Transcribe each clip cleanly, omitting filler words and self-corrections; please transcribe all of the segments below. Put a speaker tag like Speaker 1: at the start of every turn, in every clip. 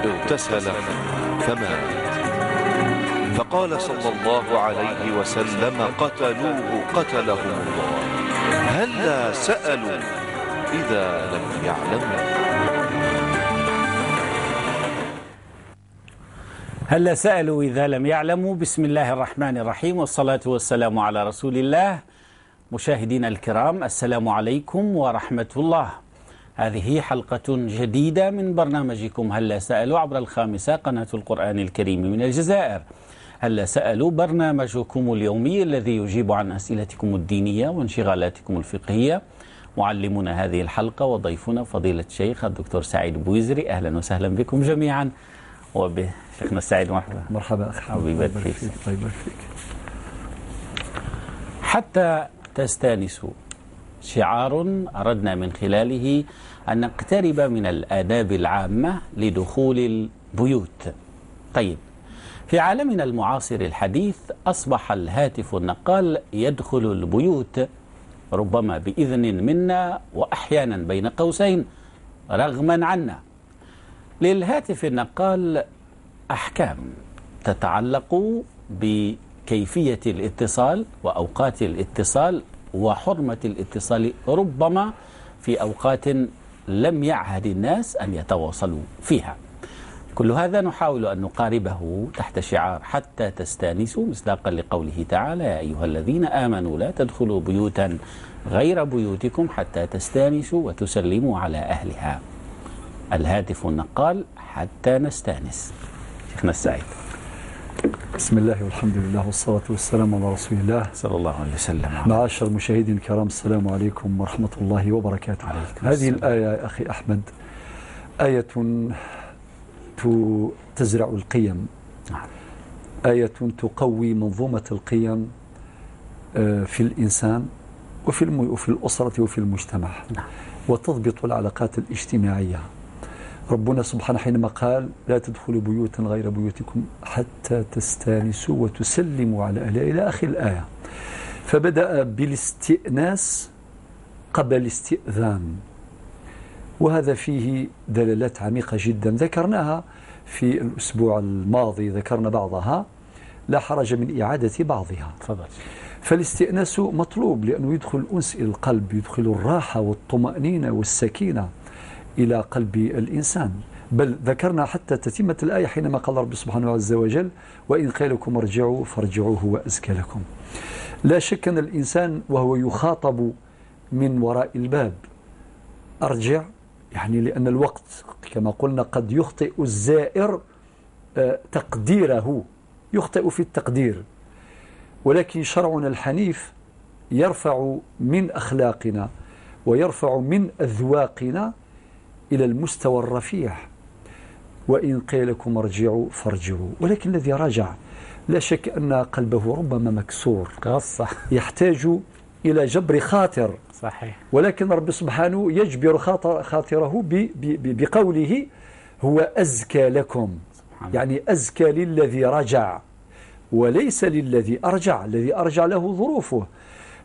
Speaker 1: اغتسل فمات. فقال صلى الله عليه وسلم: قتلوه قتلهم الله، هلا سألوا إذا لم يعلموا.
Speaker 2: هلا سألوا إذا لم يعلموا. بسم الله الرحمن الرحيم، والصلاة والسلام على رسول الله. مشاهدينا الكرام، السلام عليكم ورحمة الله. هذه حلقة جديدة من برنامجكم هلا سألوا عبر الخامسة قناة القرآن الكريم من الجزائر. هلا سألوا برنامجكم اليومي الذي يجيب عن أسئلتكم الدينية وانشغالاتكم الفقهية. معلمنا هذه الحلقة وضيفنا فضيلة الشيخ الدكتور سعيد بويزري. أهلا وسهلا بكم جميعا، وبشيخنا السعيد مرحبا.
Speaker 3: مرحبا أخي،
Speaker 2: الله يبارك فيك.
Speaker 3: الله يبارك فيك.
Speaker 2: حتى تستانسوا، شعار أردنا من خلاله أن نقترب من الآداب العامة لدخول البيوت. طيب، في عالمنا المعاصر الحديث أصبح الهاتف النقال يدخل البيوت، ربما بإذن منا وأحيانا بين قوسين رغما عنا. للهاتف النقال أحكام تتعلق بكيفية الاتصال وأوقات الاتصال وحرمة الاتصال، ربما في أوقات لم يعهد الناس أن يتواصلوا فيها. كل هذا نحاول أن نقاربه تحت شعار حتى تستانسوا، مصداقا لقوله تعالى: يا أيها الذين آمنوا لا تدخلوا بيوتا غير بيوتكم حتى تستانسوا وتسلموا على أهلها. الهاتف النقال حتى نستانس. شيخنا السعيد.
Speaker 3: بسم الله والحمد لله والصلاة والسلام على رسول الله
Speaker 2: صلى الله عليه وسلم.
Speaker 3: معاشر المشاهدين الكرام، السلام عليكم ورحمة الله وبركاته. هذه الآية يا أخي أحمد آية تزرع القيم، آية تقوي منظومة القيم في الإنسان وفي الأسرة وفي المجتمع، وتضبط العلاقات الاجتماعية. ربنا سبحانه حينما قال: لا تدخلوا بيوتا غير بيوتكم حتى تستانسوا وتسلموا على أهلها، إلى آخر الآية. فبدأ بالاستئناس قبل الاستئذان، وهذا فيه دلالات عميقة جدا ذكرناها في الأسبوع الماضي، ذكرنا بعضها، لا حرج من إعادة بعضها.
Speaker 2: تفضل.
Speaker 3: فالاستئناس مطلوب لأنه يدخل الأنس إلى القلب، يدخل الراحة والطمأنينة والسكينة إلى قلب الإنسان. بل ذكرنا حتى تتمة الآية حينما قال رب سبحانه عز وجل: وإن قيل لكم ارجعوا فارجعوا هو أزكى لكم. لا شك أن الإنسان وهو يخاطب من وراء الباب أرجع، يعني لأن الوقت كما قلنا قد يخطئ الزائر تقديره، يخطئ في التقدير، ولكن شرعنا الحنيف يرفع من أخلاقنا ويرفع من أذواقنا إلى المستوى الرفيع. وإن قيل لكم ارجعوا فارجعوا. ولكن الذي رجع لا شك أن قلبه ربما مكسور،
Speaker 2: غصة،
Speaker 3: يحتاج إلى جبر خاطر.
Speaker 2: صحيح.
Speaker 3: ولكن رب سبحانه يجبر خاطره بقوله هو أزكى لكم.
Speaker 2: سبحان.
Speaker 3: يعني أزكى للذي رجع وليس للذي أرجع. الذي أرجع له ظروفه.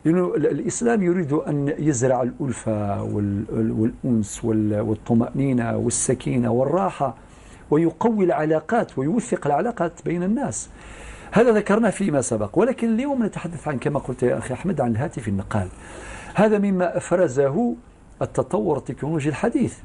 Speaker 3: لأنه الإسلام يريد أن يزرع الألفة والأنس والطمأنينة والسكينة والراحة، ويقوي العلاقات ويوثق العلاقات بين الناس. هذا ذكرناه فيما سبق، ولكن اليوم نتحدث عن، كما قلت يا أخي أحمد، عن الهاتف النقال. هذا مما أفرزه التطور التكنولوجي الحديث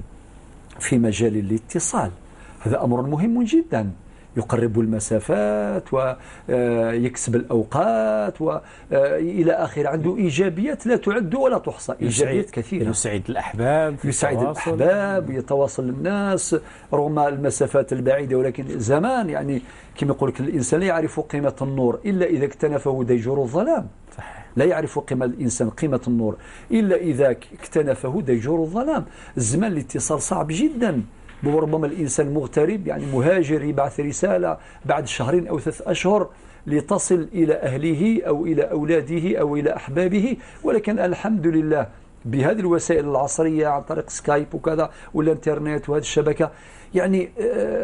Speaker 3: في مجال الاتصال. هذا أمر مهم جدا، يقرب المسافات ويكسب الأوقات وإلى آخره. عنده إيجابيات لا تعد ولا تحصى، إيجابيات كثيرة.
Speaker 2: يسعد الأحباب،
Speaker 3: يسعد الأحباب، يتواصل الناس رغم المسافات البعيدة. ولكن زمان يعني كما يقول لك الإنسان لا يعرف قيمة النور إلا إذا اكتنفه ديجور الظلام.
Speaker 2: صحيح.
Speaker 3: لا يعرف قيمة الإنسان قيمة النور إلا إذا اكتنفه ديجور الظلام. الزمان الاتصال صعب جدا، وربما الإنسان مغترب يعني مهاجر يبعث رسالة بعد شهرين أو 3 أشهر لتصل إلى أهله أو إلى أولاده أو إلى أحبابه. ولكن الحمد لله بهذه الوسائل العصرية عن طريق سكايب وكذا والإنترنت وهذه الشبكة، يعني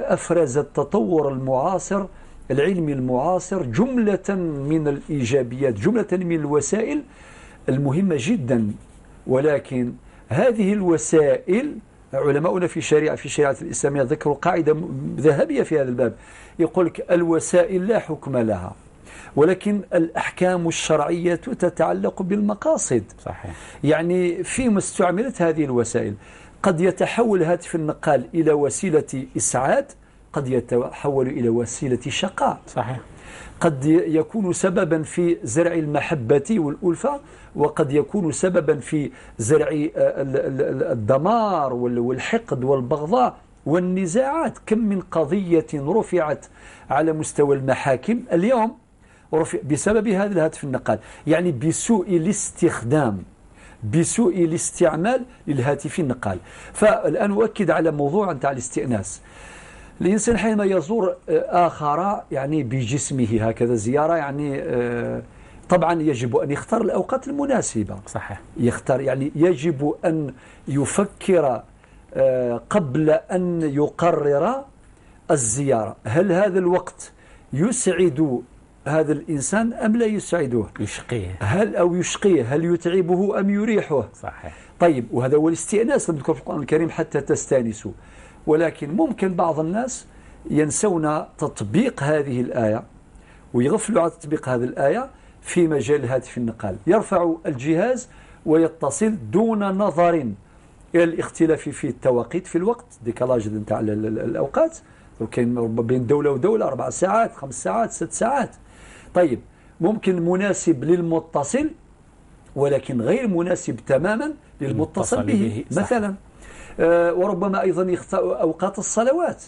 Speaker 3: أفرز التطور المعاصر العلمي المعاصر جملة من الإيجابيات، جملة من الوسائل المهمة جدا. ولكن هذه الوسائل علماؤنا في الشريعة الإسلامية ذكروا قاعدة ذهبية في هذا الباب، يقول لك الوسائل لا حكم لها، ولكن الأحكام الشرعية تتعلق بالمقاصد.
Speaker 2: صحيح.
Speaker 3: يعني فيما استعملت هذه الوسائل قد يتحول هاتف النقال إلى وسيلة إسعاد، قد يتحول إلى وسيلة شقاء.
Speaker 2: صحيح.
Speaker 3: قد يكون سببا في زرع المحبة والألفة، وقد يكون سببا في زرع الدمار والحقد والبغضاء والنزاعات. كم من قضية رفعت على مستوى المحاكم اليوم بسبب هذا الهاتف النقال، يعني بسوء الاستخدام، بسوء الاستعمال للهاتف النقال. فالآن أؤكد على موضوع نتاع الاستئناس. الإنسان حينما يزور آخر يعني بجسمه هكذا زيارة، يعني طبعا يجب أن يختار الأوقات المناسبة.
Speaker 2: صحيح.
Speaker 3: يختار، يعني يجب أن يفكر قبل أن يقرر الزيارة، هل هذا الوقت يسعد هذا الإنسان أم لا يسعده؟
Speaker 2: يشقيه.
Speaker 3: هل أو يشقيه، هل يتعبه أم يريحه؟
Speaker 2: صحيح.
Speaker 3: طيب، وهذا هو الاستئناس المذكور في القرآن الكريم حتى تستأنسوا. ولكن ممكن بعض الناس ينسون تطبيق هذه الآية ويغفلوا على تطبيق هذه الآية في مجال الهاتف النقال، يرفع الجهاز ويتصل دون نظر إلى الاختلاف في التوقيت، في الوقت، ديكالاج نتاع الأوقات، كاين بين دولة ودولة 4 ساعات، 5 ساعات، 6 ساعات. طيب، ممكن مناسب للمتصل ولكن غير مناسب تماما للمتصل به مثلا. وربما أيضا يختار أوقات الصلوات،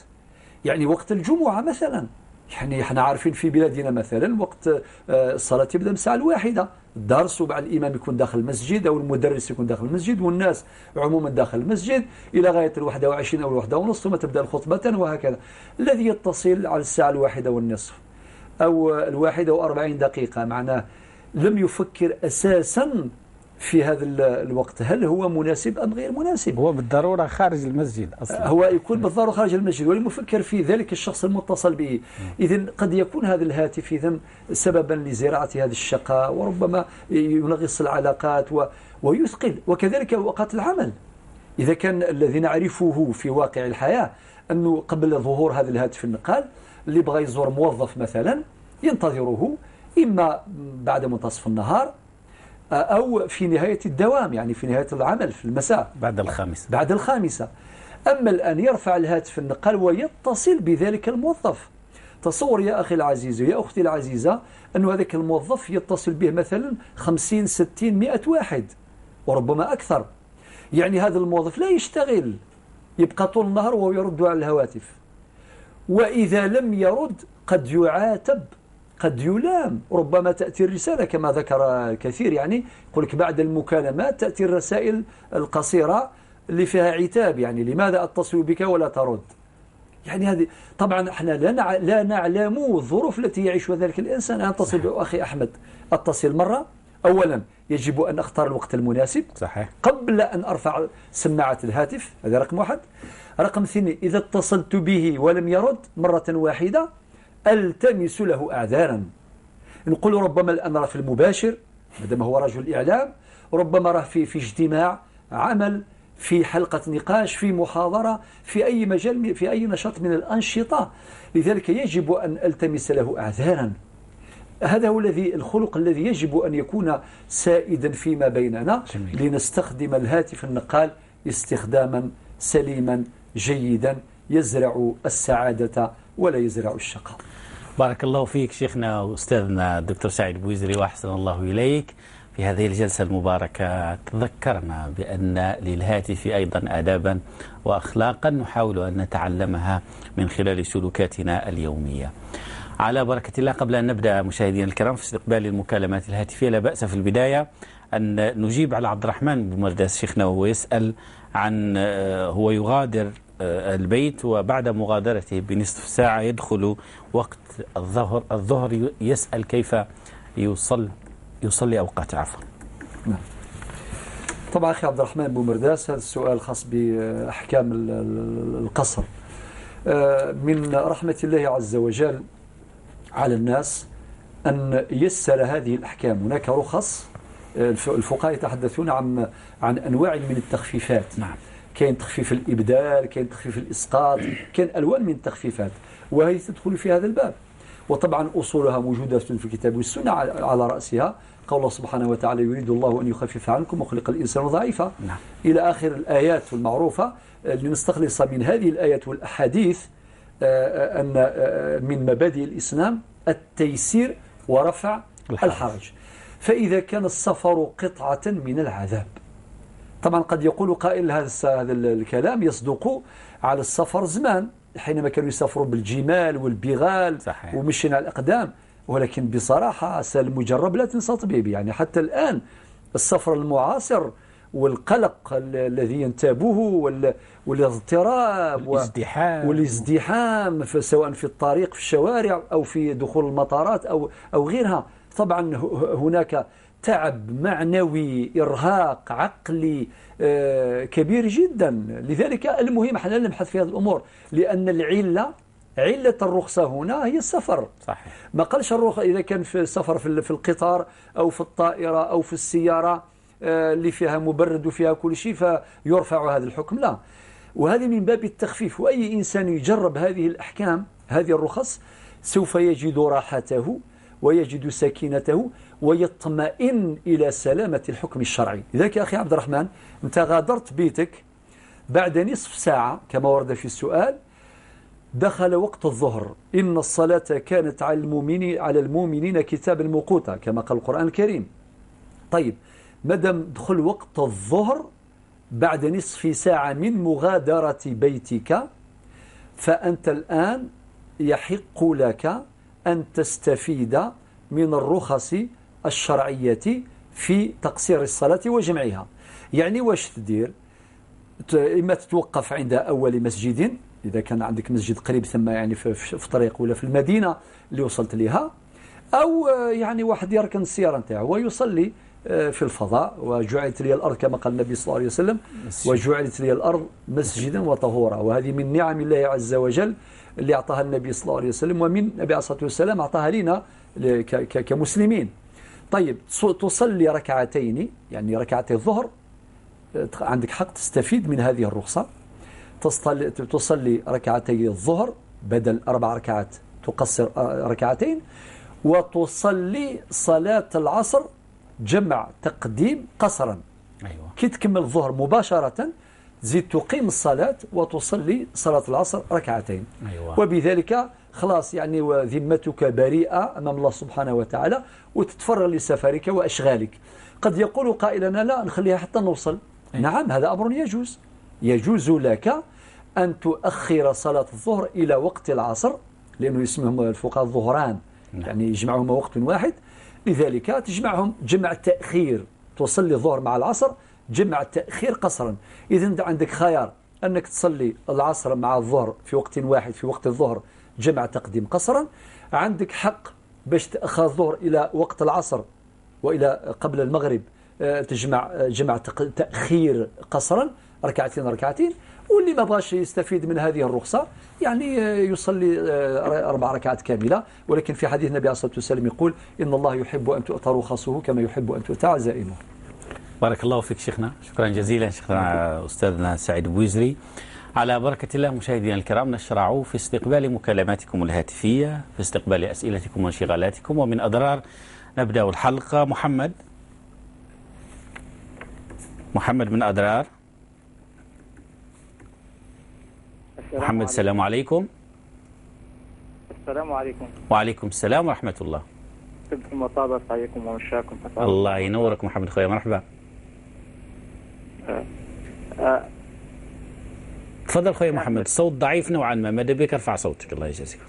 Speaker 3: يعني وقت الجمعة مثلا. يعني احنا عارفين في بلادنا مثلا وقت الصلاة تبدأ من الساعة 1، الدرس، وبعد الإمام يكون داخل المسجد أو المدرس يكون داخل المسجد والناس عموما داخل المسجد إلى غاية 21 أو 1:30، ثم تبدأ الخطبة وهكذا. الذي يتصل على الساعة 1:30 أو 1:40، معناه لم يفكر أساسا في هذا الوقت هل هو مناسب أم غير مناسب.
Speaker 2: هو بالضرورة خارج المسجد أصلا،
Speaker 3: هو يكون بالضرورة خارج المسجد ولم يفكر في ذلك الشخص المتصل به. إذن قد يكون هذا الهاتف إذن سببا لزراعة هذا الشقاء، وربما ينغص العلاقات ويثقل. وكذلك أوقات العمل، إذا كان الذي نعرفه في واقع الحياة أنه قبل ظهور هذا الهاتف النقال اللي بغى يزور موظف مثلا ينتظره إما بعد منتصف النهار أو في نهاية الدوام، يعني في نهاية العمل في المساء
Speaker 2: بعد 5.
Speaker 3: بعد 5. أما الآن يرفع الهاتف النقال ويتصل بذلك الموظف. تصور يا أخي العزيز يا أختي العزيزة أن هذاك الموظف يتصل به مثلا 50 60 100 واحد وربما أكثر. يعني هذا الموظف لا يشتغل، يبقى طول النهار وهو يرد على الهواتف، وإذا لم يرد قد يعاتب، قد يلام، ربما تأتي الرسالة كما ذكر الكثير، يعني يقول لك بعد المكالمات تأتي الرسائل القصيرة اللي فيها عتاب، يعني لماذا أتصل بك ولا ترد. يعني هذه طبعا احنا لا نعلم الظروف التي يعيشها ذلك الإنسان. أنا أتصل بأخي أحمد، أتصل مرة، أولا يجب أن أختار الوقت المناسب.
Speaker 2: صحيح.
Speaker 3: قبل أن أرفع سماعة الهاتف، هذا رقم 1. رقم 2، إذا اتصلت به ولم يرد مرة واحدة ألتمس له أعذارا، نقول ربما الآن راه في المباشر مادام هو رجل إعلام، ربما راه في اجتماع عمل، في حلقة نقاش، في محاضرة، في أي مجال، في أي نشاط من الأنشطة. لذلك يجب أن ألتمس له أعذارا. هذا هو الذي الخلق الذي يجب أن يكون سائدا فيما بيننا.
Speaker 2: جميل.
Speaker 3: لنستخدم الهاتف النقال استخداما سليما جيدا يزرع السعادة ولا يزرع الشقاء.
Speaker 2: بارك الله فيك شيخنا وأستاذنا الدكتور سعيد بويزري، وأحسن الله إليك. في هذه الجلسة المباركة تذكرنا بأن للهاتف أيضا آدابا وأخلاقا نحاول أن نتعلمها من خلال سلوكاتنا اليومية. على بركة الله، قبل أن نبدأ مشاهدينا الكرام في استقبال المكالمات الهاتفية، لا بأس في البداية أن نجيب على عبد الرحمن بومرداس شيخنا، وهو يسأل عن هو يغادر البيت وبعد مغادرته بنصف ساعة يدخل وقت الظهر، يسأل كيف يصلي أوقات. عفوا.
Speaker 3: نعم. طبعا أخي عبد الرحمن بومرداس، هذا السؤال خاص بأحكام القصر. من رحمة الله عز وجل على الناس أن يسر هذه الأحكام. هناك رخص، الفقهاء يتحدثون عن أنواع من التخفيفات.
Speaker 2: نعم.
Speaker 3: كاين تخفيف الإبدال، كاين تخفيف الإسقاط، كاين ألوان من التخفيفات، وهي تدخل في هذا الباب. وطبعا أصولها موجودة في الكتاب والسنة، على رأسها قول الله سبحانه وتعالى: يريد الله أن يخفف عنكم وخلق الإنسان ضعيفا،
Speaker 2: نعم.
Speaker 3: إلى آخر الآيات المعروفة. لنستخلص من هذه الآيات والأحاديث أن من مبادئ الإسلام التيسير ورفع الحرج. فإذا كان السفر قطعة من العذاب، طبعا قد يقول قائل هذا الكلام يصدق على السفر زمان حينما كانوا يسافروا بالجمال والبغال، صحيح، ومشينا على الأقدام، ولكن بصراحة سأل مجرب لا تنسى طبيب. يعني حتى الآن السفر المعاصر والقلق الذي ينتابه والاضطراب والازدحام سواء في الطريق في الشوارع أو في دخول المطارات أو غيرها، طبعا هناك تعب معنوي، إرهاق عقلي كبير جدا. لذلك المهم احنا نبحث في هذه الأمور، لأن العلة، علة الرخصة هنا هي السفر.
Speaker 2: صحيح.
Speaker 3: ما قالش الرخصة إذا كان في السفر في القطار أو في الطائرة أو في السيارة اللي فيها مبرد وفيها كل شيء فيرفع هذا الحكم، لا. وهذه من باب التخفيف، وأي إنسان يجرب هذه الأحكام، هذه الرخص، سوف يجد راحته ويجد سكينته ويطمئن إلى سلامة الحكم الشرعي. لذلك يا أخي عبد الرحمن، أنت غادرت بيتك بعد نصف ساعة كما ورد في السؤال، دخل وقت الظهر، إن الصلاة كانت على المؤمنين كتابا موقوتا كما قال القرآن الكريم. طيب، مادام دخل وقت الظهر بعد نصف ساعة من مغادرة بيتك، فأنت الآن يحق لك أن تستفيد من الرخص الشرعية في تقصير الصلاة وجمعها. يعني واش تدير؟ إما تتوقف عند أول مسجد إذا كان عندك مسجد قريب ثم، يعني في طريق ولا في المدينة اللي وصلت لها، أو يعني واحد يركن السيارة نتاعو ويصلي في الفضاء. وجعلت لي الأرض كما قال النبي صلى الله عليه وسلم: وجعلت لي الأرض مسجدا وطهورا. وهذه من نعم الله عز وجل اللي أعطاها النبي صلى الله عليه وسلم، ومن النبي عليه الصلاة والسلام أعطاها لنا كمسلمين. طيب، تصلي ركعتين، يعني ركعتي الظهر، عندك حق تستفيد من هذه الرخصة، تصلي ركعتي الظهر بدل 4 ركعات، تقصر ركعتين، وتصلي صلاة العصر جمع تقديم قصرا.
Speaker 2: أيوة.
Speaker 3: كي تكمل الظهر مباشرة تزيد تقيم الصلاة وتصلي صلاة العصر ركعتين.
Speaker 2: أيوة.
Speaker 3: وبذلك خلاص، يعني وذمتك بريئة أمام الله سبحانه وتعالى، وتتفرغ لسفرك وأشغالك. قد يقول قائلنا: لا، نخليها حتى نوصل.
Speaker 2: أيوة.
Speaker 3: نعم، هذا أمر يجوز، يجوز لك أن تؤخر صلاة الظهر إلى وقت العصر، لأنه يسمهم الفقهاء الظهران.
Speaker 2: نعم.
Speaker 3: يعني يجمعهما وقت واحد، لذلك تجمعهم جمع تأخير، تصلي الظهر مع العصر جمع تأخير قصرا. إذن عندك خيار أنك تصلي العصر مع الظهر في وقت واحد، في وقت الظهر جمع تقديم قصرا. عندك حق باش تأخر الظهر إلى وقت العصر وإلى قبل المغرب، تجمع جمع تأخير قصرا، ركعتين ركعتين. واللي ما بغاش يستفيد من هذه الرخصة يعني يصلي 4 ركعات كاملة. ولكن في حديث النبي عليه الصلاة والسلام يقول: إن الله يحب أن تؤتى رخصه كما يحب أن تؤتى عزائمه.
Speaker 2: بارك الله فيك شيخنا، شكرا جزيلا شيخنا أستاذنا سعيد بويزري. على بركة الله مشاهدينا الكرام، نشرع في استقبال مكالماتكم الهاتفية، في استقبال أسئلتكم وانشغالاتكم. ومن أضرار نبدأ الحلقة. محمد من أضرار. محمد، السلام عليكم.
Speaker 4: السلام عليكم.
Speaker 2: وعليكم السلام ورحمة الله.
Speaker 4: طبتم وطابت عليكم ومشاكم.
Speaker 2: الله ينورك محمد خويا، مرحبا. تفضل خويا محمد، الصوت ضعيف نوعا ما، ماذا بك ارفع صوتك الله يجازيك.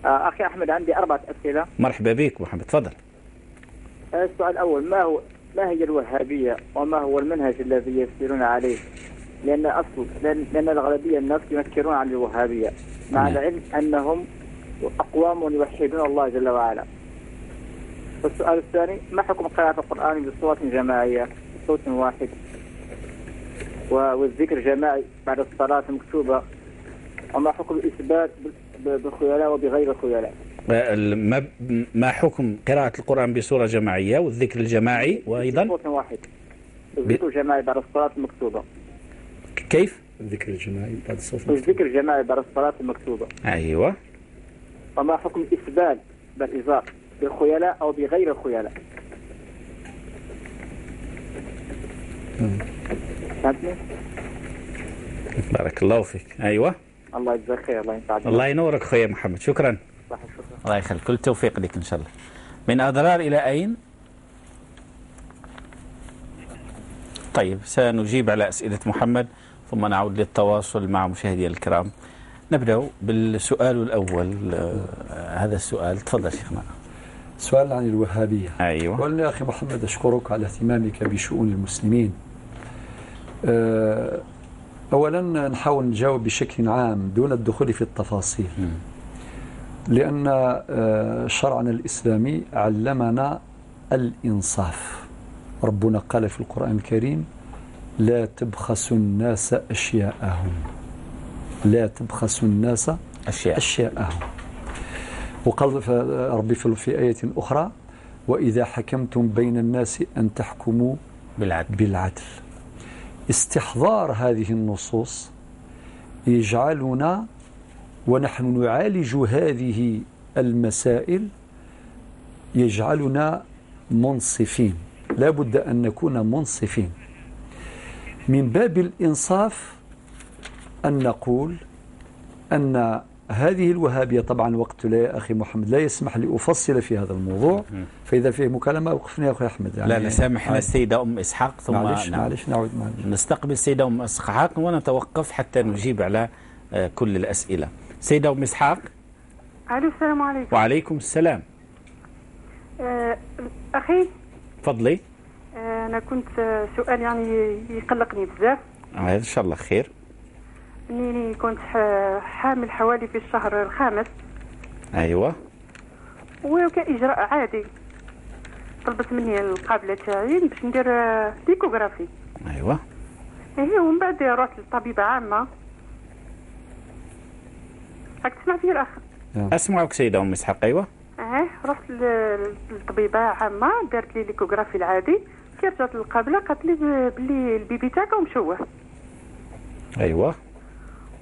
Speaker 4: أخي أحمد، عندي 4 أسئلة.
Speaker 2: مرحبا بك محمد، تفضل.
Speaker 4: السؤال الأول: ما هي الوهابية وما هو المنهج الذي يسيرون عليه؟ لأن الغالبية الناس ينكرون عن الوهابية، مع العلم أنهم أقوام يوحدون الله جل وعلا. والسؤال الثاني: ما حكم قراءة القرآن بصورة جماعية بصوت واحد والذكر جماعي بعد الصلاة المكتوبة؟ وما حكم الإثبات بالخيلاء وبغير الخيلاء؟
Speaker 2: ما حكم قراءة القرآن بصورة جماعية والذكر الجماعي وأيضا
Speaker 4: بصوت واحد، الذكر الجماعي بعد الصلاة المكتوبة؟
Speaker 2: كيف؟
Speaker 3: الذكر الجماعي بعد الصلاة.
Speaker 4: الذكر الجماعي بعد الصلاة المكتوبة.
Speaker 2: أيوة.
Speaker 4: وما حكم الإسبال بالإزار بالخيلاء أو بغير الخيلاء؟ فهمتني؟
Speaker 2: بارك الله فيك. أيوة.
Speaker 4: الله يجزاك خير، الله ينفعك.
Speaker 2: الله ينورك خويا محمد، شكرا.
Speaker 4: صح، شكرا.
Speaker 2: الله يخليك، كل التوفيق لك إن شاء الله. من أضرار إلى أين؟ طيب سنجيب على أسئلة محمد ثم نعود للتواصل مع مشاهدينا الكرام. نبدأ بالسؤال الأول، هذا السؤال تفضل شيخنا.
Speaker 3: سؤال عن الوهابية.
Speaker 2: أيوة.
Speaker 3: أولا يا أخي محمد أشكرك على اهتمامك بشؤون المسلمين. أولا نحاول نجاوب بشكل عام دون الدخول في التفاصيل، لأن شرعنا الإسلامي علمنا الإنصاف. ربنا قال في القرآن الكريم: لا تبخسوا الناس أشياءهم. لا تبخسوا الناس أشياءهم. وقال ربي في آية أخرى: وإذا حكمتم بين الناس أن تحكموا بالعدل. استحضار هذه النصوص يجعلنا ونحن نعالج هذه المسائل يجعلنا منصفين. لا بد أن نكون منصفين. من باب الإنصاف أن نقول أن هذه الوهابية، طبعا وقت لا يا أخي محمد لا يسمح لي أفصل في هذا الموضوع، فإذا فيه مكالمة وقفني يا أخي أحمد. يعني
Speaker 2: لا سامحنا السيدة أم إسحاق، ثم
Speaker 3: معلش معلش نعود معلش.
Speaker 2: نستقبل السيدة أم إسحاق ونتوقف حتى نجيب على كل الأسئلة. سيدة أم إسحاق.
Speaker 5: ألو، السلام عليكم.
Speaker 2: وعليكم السلام.
Speaker 5: أخي
Speaker 2: تفضلي.
Speaker 5: أنا كنت سؤال يعني يقلقني بزاف.
Speaker 2: إن شاء الله خير.
Speaker 5: إني كنت حامل حوالي في الشهر الخامس.
Speaker 2: أيوة.
Speaker 5: وكإجراء عادي طلبت مني القابلة تاعي باش ندير l'échographie.
Speaker 2: أيوة.
Speaker 5: إيه، ومن بعد رحت للطبيبة عامة. راك تسمع فيا الأخ؟
Speaker 2: أسمعك سيدة أم إسحاق. أيوة.
Speaker 5: رحت للطبيبة عامة، دارت لي l'échographie العادي. كي رجعت للقابلة قالت لي بلي ال bébé تاعك مشوه.
Speaker 2: أيوة.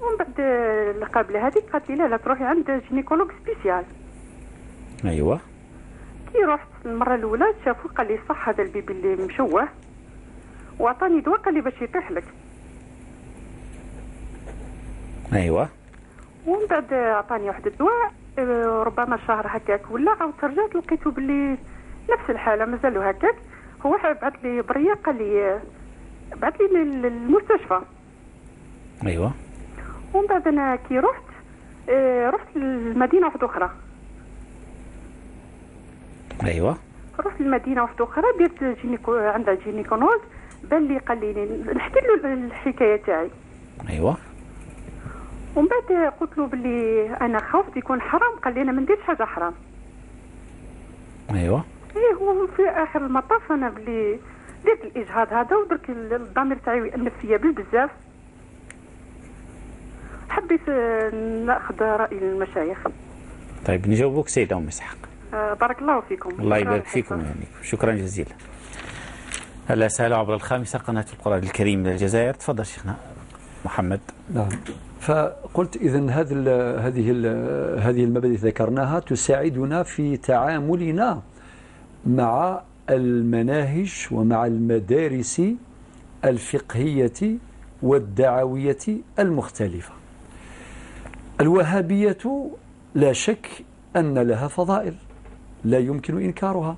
Speaker 5: ومن بعد القابلة هذيك قالت لي لا لا تروحي عند gynécologue spécial.
Speaker 2: أيوة.
Speaker 5: كي رحت المرة الأولى شافوا قال لي صح هذا ال bébé اللي مشوه، وعطاني دواء قال لي باش يطيح لك.
Speaker 2: أيوة.
Speaker 5: ومن بعد عطاني واحد الدواء ربما شهر هكاك ولا عاودت رجعت لقيته باللي نفس الحالة مازالو هكاك. هو بعث لي برية قال لي بعث لي للمستشفى.
Speaker 2: أيوة.
Speaker 5: ومن بعد أنا كي رحت رحت لمدينة واحدة أخرى.
Speaker 2: أيوة.
Speaker 5: رحت لمدينة واحدة أخرى، درت gynéco عندها gynécologue، بان لي قال لي نحكي له الحكاية تاعي.
Speaker 2: أيوة.
Speaker 5: ومن بعد قلت له باللي أنا خفت يكون حرام، قال لي أنا ما نديرش حاجة حرام.
Speaker 2: أيوة.
Speaker 5: إيه، وفي آخر المطاف أنا باللي درت الإجهاض هذا، ودرك الضمير تاعي يأنف فيا بالبزاف. حبيت ناخذ رأي المشايخ.
Speaker 2: طيب نجاوبك سيدة أم إسحاق.
Speaker 5: بارك الله فيكم.
Speaker 2: الله يبارك فيكم ويهنيكم، شكرا جزيلا. هلا سهلا عبر الخامسة قناة القرآن الكريم من الجزائر. تفضل شيخنا محمد.
Speaker 3: نعم، فقلت إذن هذه المبادئ ذكرناها تساعدنا في تعاملنا مع المناهج ومع المدارس الفقهية والدعوية المختلفة. الوهابية لا شك أن لها فضائل لا يمكن إنكارها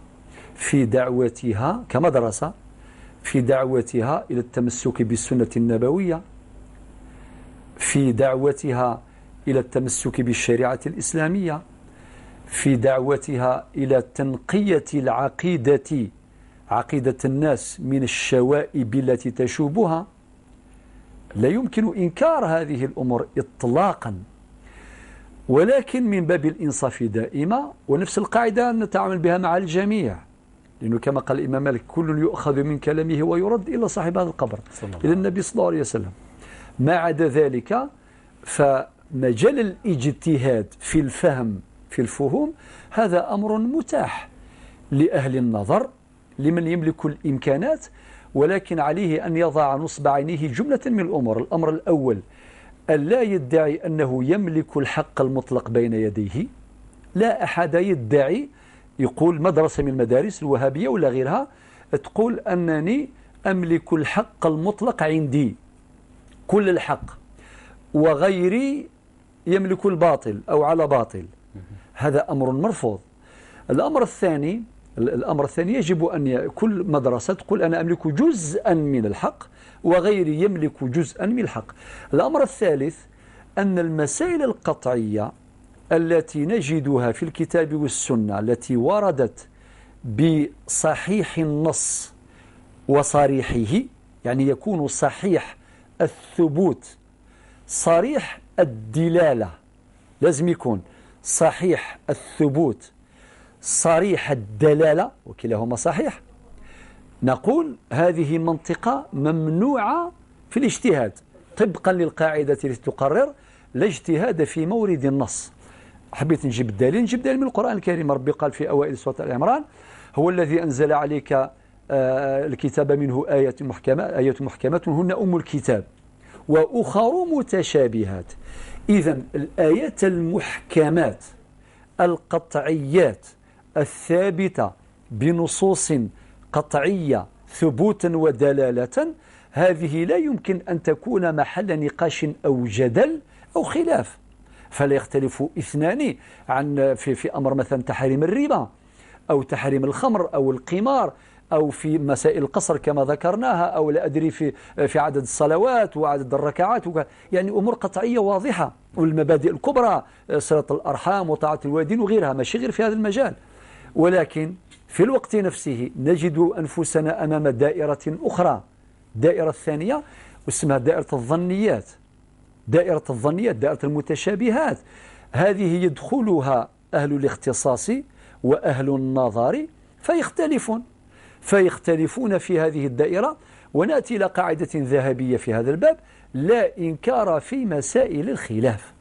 Speaker 3: في دعوتها كمدرسة، في دعوتها إلى التمسك بالسنة النبوية، في دعوتها إلى التمسك بالشريعة الإسلامية، في دعوتها إلى تنقية العقيدة، عقيدة الناس من الشوائب التي تشوبها. لا يمكن إنكار هذه الأمور إطلاقا، ولكن من باب الإنصاف دائما، ونفس القاعدة نتعامل بها مع الجميع، لأنه كما قال الإمام مالك كل يؤخذ من كلامه ويرد إلى صاحب هذا القبر، إلى النبي صلى الله عليه وسلم. ما عدا ذلك فمجال الاجتهاد في الفهم في الفهوم هذا أمر متاح لأهل النظر، لمن يملك الإمكانات، ولكن عليه أن يضع نصب عينيه جملة من الأمور. الأمر الأول ألا يدعي أنه يملك الحق المطلق بين يديه. لا أحد يدعي، يقول مدرسة من المدارس الوهابية ولا غيرها تقول أنني أملك الحق المطلق عندي، كل الحق، وغيري يملك الباطل أو على باطل. هذا أمر مرفوض. الأمر الثاني يجب أن كل مدرسة تقول أنا أملك جزءا من الحق وغيري يملك جزءا من الحق. الأمر الثالث أن المسائل القطعية التي نجدها في الكتاب والسنة التي وردت بصحيح النص وصريحه، يعني يكون صحيح الثبوت صريح الدلالة، لازم يكون صحيح الثبوت صريح الدلالة وكلاهما صحيح، نقول هذه منطقة ممنوعة في الاجتهاد طبقا للقاعدة التي تقرر لا اجتهاد في مورد النص. حبيت نجيب الدليل، نجيب دليل من القرآن الكريم. ربي قال في أوائل سورة العمران: هو الذي أنزل عليك الكتاب منه آيات محكمات هن أم الكتاب وأخر متشابهات. إذن الآيات المحكمات القطعيات الثابتة بنصوص قطعية ثبوتا ودلالة، هذه لا يمكن أن تكون محل نقاش أو جدل أو خلاف. فلا يختلف اثنان عن في أمر مثلا تحريم الربا أو تحريم الخمر أو القمار أو في مسائل القصر كما ذكرناها، أو لا أدري في عدد الصلوات وعدد الركعات، يعني أمور قطعية واضحة، والمبادئ الكبرى صلة الأرحام وطاعة الوالدين وغيرها، ماشي غير في هذا المجال. ولكن في الوقت نفسه نجد أنفسنا أمام دائرة أخرى، الدائرة الثانية واسمها دائرة الظنيات. دائرة الظنيات، دائرة المتشابهات، هذه يدخلها أهل الاختصاص وأهل النظر فيختلفون في هذه الدائرة. ونأتي إلى قاعدة ذهبية في هذا الباب: لا إنكار في مسائل الخلاف.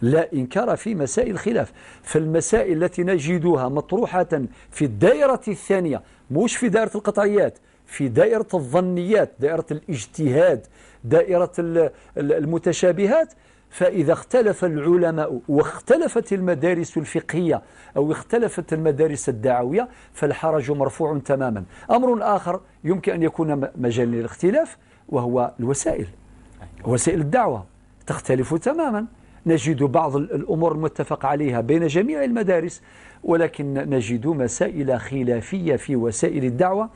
Speaker 3: لا إنكار في مسائل الخلاف. فالمسائل التي نجدها مطروحة في الدائرة الثانية، مش في دائرة القطعيات، في دائرة الظنيات، دائرة الاجتهاد، دائرة المتشابهات، فإذا اختلف العلماء واختلفت المدارس الفقهية أو اختلفت المدارس الدعوية فالحرج مرفوع تماما. أمر آخر يمكن أن يكون مجال للاختلاف وهو الوسائل. وسائل الدعوة تختلف تماما. نجد بعض الأمور المتفق عليها بين جميع المدارس، ولكن نجد مسائل خلافية في وسائل الدعوة.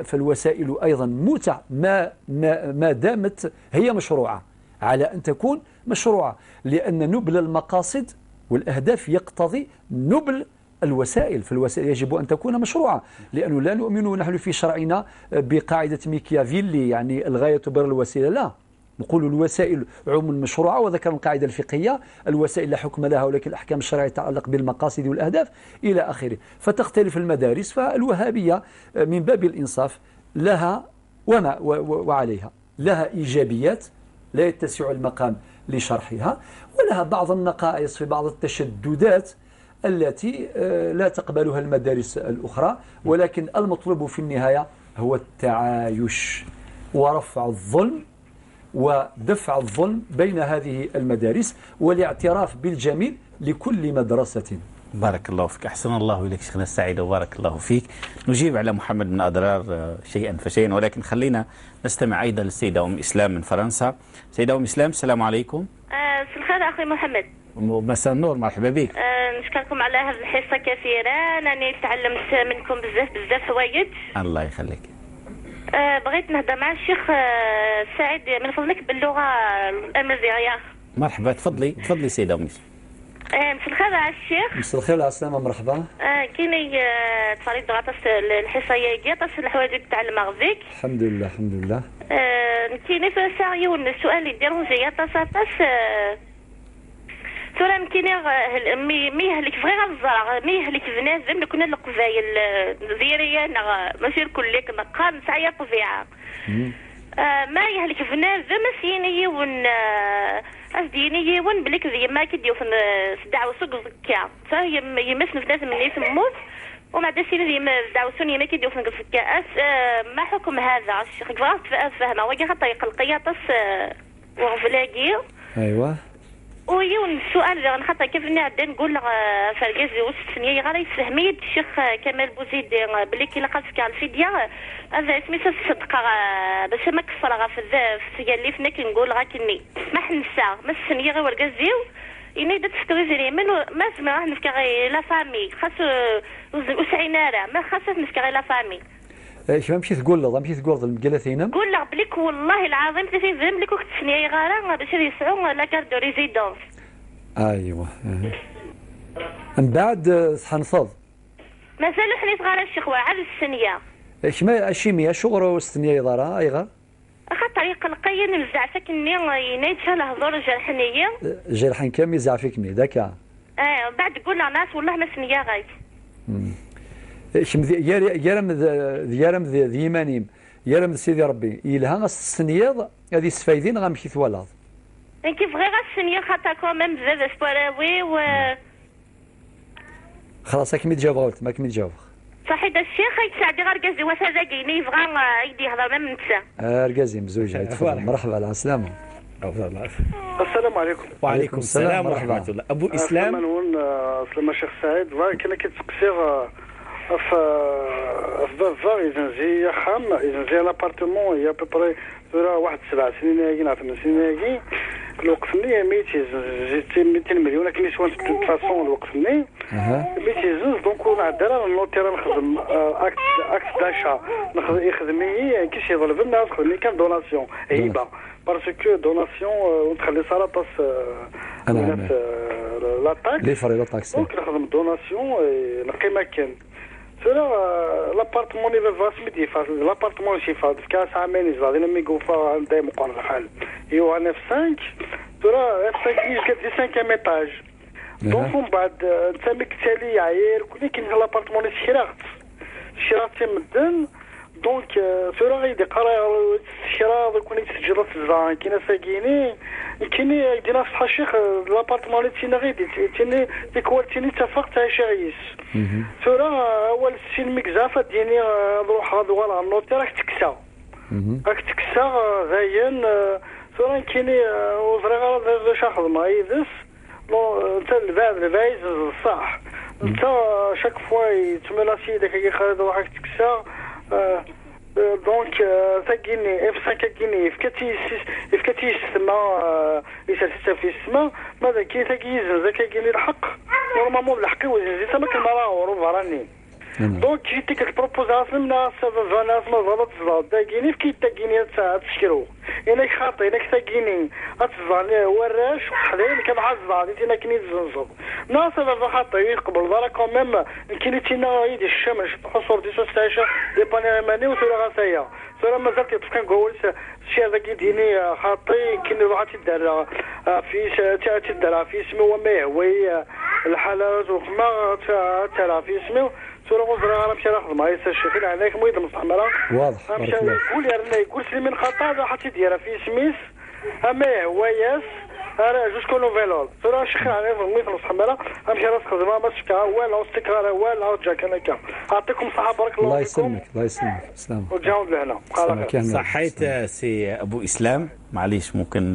Speaker 3: فالوسائل أيضا متع ما دامت هي مشروعة، على أن تكون مشروعة، لأن نبل المقاصد والأهداف يقتضي نبل الوسائل. فالوسائل يجب أن تكون مشروعة، لأنه لا نؤمن نحن في شرعنا بقاعدة ميكيافيلي، يعني الغاية تبرر الوسيلة. لا، نقول الوسائل عموما مشروعة، وذكرنا القاعدة الفقهية الوسائل لا حكم لها، ولكن الأحكام الشرعية تتعلق بالمقاصد والأهداف إلى آخره. فتختلف المدارس. فالوهابية من باب الإنصاف لها وما وعليها، لها إيجابيات لا يتسع المقام لشرحها، ولها بعض النقائص في بعض التشددات التي لا تقبلها المدارس الأخرى. ولكن المطلوب في النهاية هو التعايش ورفع الظلم ودفع الظلم بين هذه المدارس والاعتراف بالجميل لكل مدرسة.
Speaker 2: بارك الله فيك، أحسن الله إليك شيخنا السعيد وبارك الله فيك. نجيب على محمد بن أدرار شيئا فشيئا، ولكن خلينا نستمع أيضا للسيدة أم إسلام من فرنسا. سيدة أم إسلام، السلام عليكم.
Speaker 6: مساء الخير أخي محمد.
Speaker 2: مساء النور، مرحبا بك.
Speaker 6: نشكركم على هذه الحصة كثيرا، أنا تعلمت منكم بزاف بزاف حوايج.
Speaker 2: الله يخليك.
Speaker 6: بغيت نهضر مع الشيخ سعيد من فضلك باللغة الأمازيغية.
Speaker 2: مرحبا، تفضلي تفضلي سيدة أم إسلام.
Speaker 6: مساء الخير على الشيخ.
Speaker 3: مساء الخير على السلامة، مرحبا.
Speaker 6: كايني تفريد غطس الحصة ياكي غطس الحوايج تاع المغزيك.
Speaker 3: الحمد لله الحمد لله.
Speaker 6: كايني ساعيون السؤال اللي ديرونجي غطس غطس ثورة كايني مي يهلك فغير الزرع مي يهلك بنادم كنا القبايل زيريا ماشي الكل نقا نسعيا طبيعة. ما يهلك بنادم سيني ون أزديني ون بليك زي ما كيديو في الدعوة سوق زكا فهي يمس بنادم اللي تموت ومع سين دعوسوني ما كيديو في الكاس. ما حكم هذا الشيخ؟ كيفاش فاهمه وكي خاطر القياطس وغفلاكي.
Speaker 3: ايوا
Speaker 6: ويون السؤال اللي خاطر كيف نعدي نقول فرقاز وسط سنية غير يفهمي الشيخ كمال بوزيد بلي كي لقى في الفدية هذا سميتو الصدقة باش ما كفر في اللي فينا كنقول غا كني ما حنسى ما السنية غير ورقازيو إني درت في زريمن ما زعما نفكا غير la famille خاص وسعينا راه ما خاص نفكا غير la famille.
Speaker 3: ايش ما مشيت تقول له مشيت تقول المقالة
Speaker 6: قول له بليك والله العظيم 30 درهم بليك وقت سنية غارة باش يسعوا la carte de résidence.
Speaker 3: ايوا من بعد تحنصض
Speaker 6: مازال حنيت غارة الشيخ عاد السنية.
Speaker 3: ايش ما اشيمي شغل السنية ضرا اي غار
Speaker 6: خاطر يقلقي نزعفك اني ينايت الهضور جرحنيه
Speaker 3: جرحن كامل يزعفك مي داكا.
Speaker 6: بعد تقول ناس والله ما سنية غايت.
Speaker 3: شم يرم يرم ذي مانيم يرم سيدي ربي يلها السنيض هذه السفايدين غنمشي ثوالاض.
Speaker 6: كيف غير السنية خاطر كوميم بزاف سبوراوي و
Speaker 3: خلاص كمي تجاوب ما كمي تجاوب.
Speaker 6: صحيح الشيخ يتساعدي غير ركازي واش هذا كاين يبغى يدي يهضر ما نتسا.
Speaker 3: ركازي مزوج تفضل مرحبا على السلامة.
Speaker 7: السلام عليكم.
Speaker 2: وعليكم السلام ورحمة الله. أبو إسلام.
Speaker 7: سلام الشيخ سعيد كنا كتسقسي في بافا إذا خام إذا زي l'appartement هي à peu près واحد 7 سنين هاكي ولا 8 سنين هاكي الوقت مني 200 مليون لكن سوا de façon الوقت مني 200 donc نعدل ال notaire نخدم acte d'achat يخدمني كيش يظلم الناس خدمني كان donation هبه parce que donation وتخلي صلاة la taxe
Speaker 3: les frais la taxe
Speaker 7: donc نخدم donation القيمة كان سولا l'appartement اللي فاس ميدي فاس l'appartement شي فاس في كاس عامين زاد انا ميغوفا دايما مقارن الحال يو انا في 5 ترى F 5 كي 5 étage donc من بعد انت ميك تالي عاير كل كاين l'appartement اللي شرات مدن donc سولا غيدي قرا الشرا يكون يتسجل في كاين ساكيني كاين دينا صحا الشيخ l'appartement اللي تينا غيدي تيني ديك تيني اتفقت على شي سورا اول السين مكزافه ديني نروح غدوه على ال notaire راك تكسى راك تكسى غاين سورا كاين وزرا غير باش نخدم يدس انت البايز صح انت chaque fois يتملاسي داك كيخرج روحك تكسى donc تاكيني F 5 كيني فكاتي السما يسرسي في السما ماذا كي تاكي يزنزا كيني الحق normalement الحق وزنزي تما كنراه وراني donc كي تيك البروبوزا من ناس ما غلط تاكيني في تاكيني تشكرو انا خاطي انا تاكيني اتزاني وراش وحدين كنعزا تينا كني تزنزو ناس هذا خاطي يقبل دارا quand même كاين تينا يدي الشمس حصور دي سوستايشا دي بانيرماني وثورا غاسيا ثورا مازال كيطفى كنقول شي هذا كيديني خاطي كاين روح تدار في تدار في اسمي وما هو الحالة وما ترى في اسمي ثورا غزرا راه مشى نخدم هاي الشيخ عليك مويد مستعمرة
Speaker 3: واضح
Speaker 7: مشى يقول يا يقول سليمان خطا حتى ديرها في سميس اما هو ياس راه جوج كونو فيلول ثورا الشيخ عليك مويد مستعمرة امشي راس خدمة ما شكا والو استقرار والو جا كان هكا اعطيكم الصحة بارك الله
Speaker 3: الله يسلمك الله يسلمك سلام
Speaker 7: وتجاوب لهنا
Speaker 2: صحيت سي ابو اسلام. معليش ممكن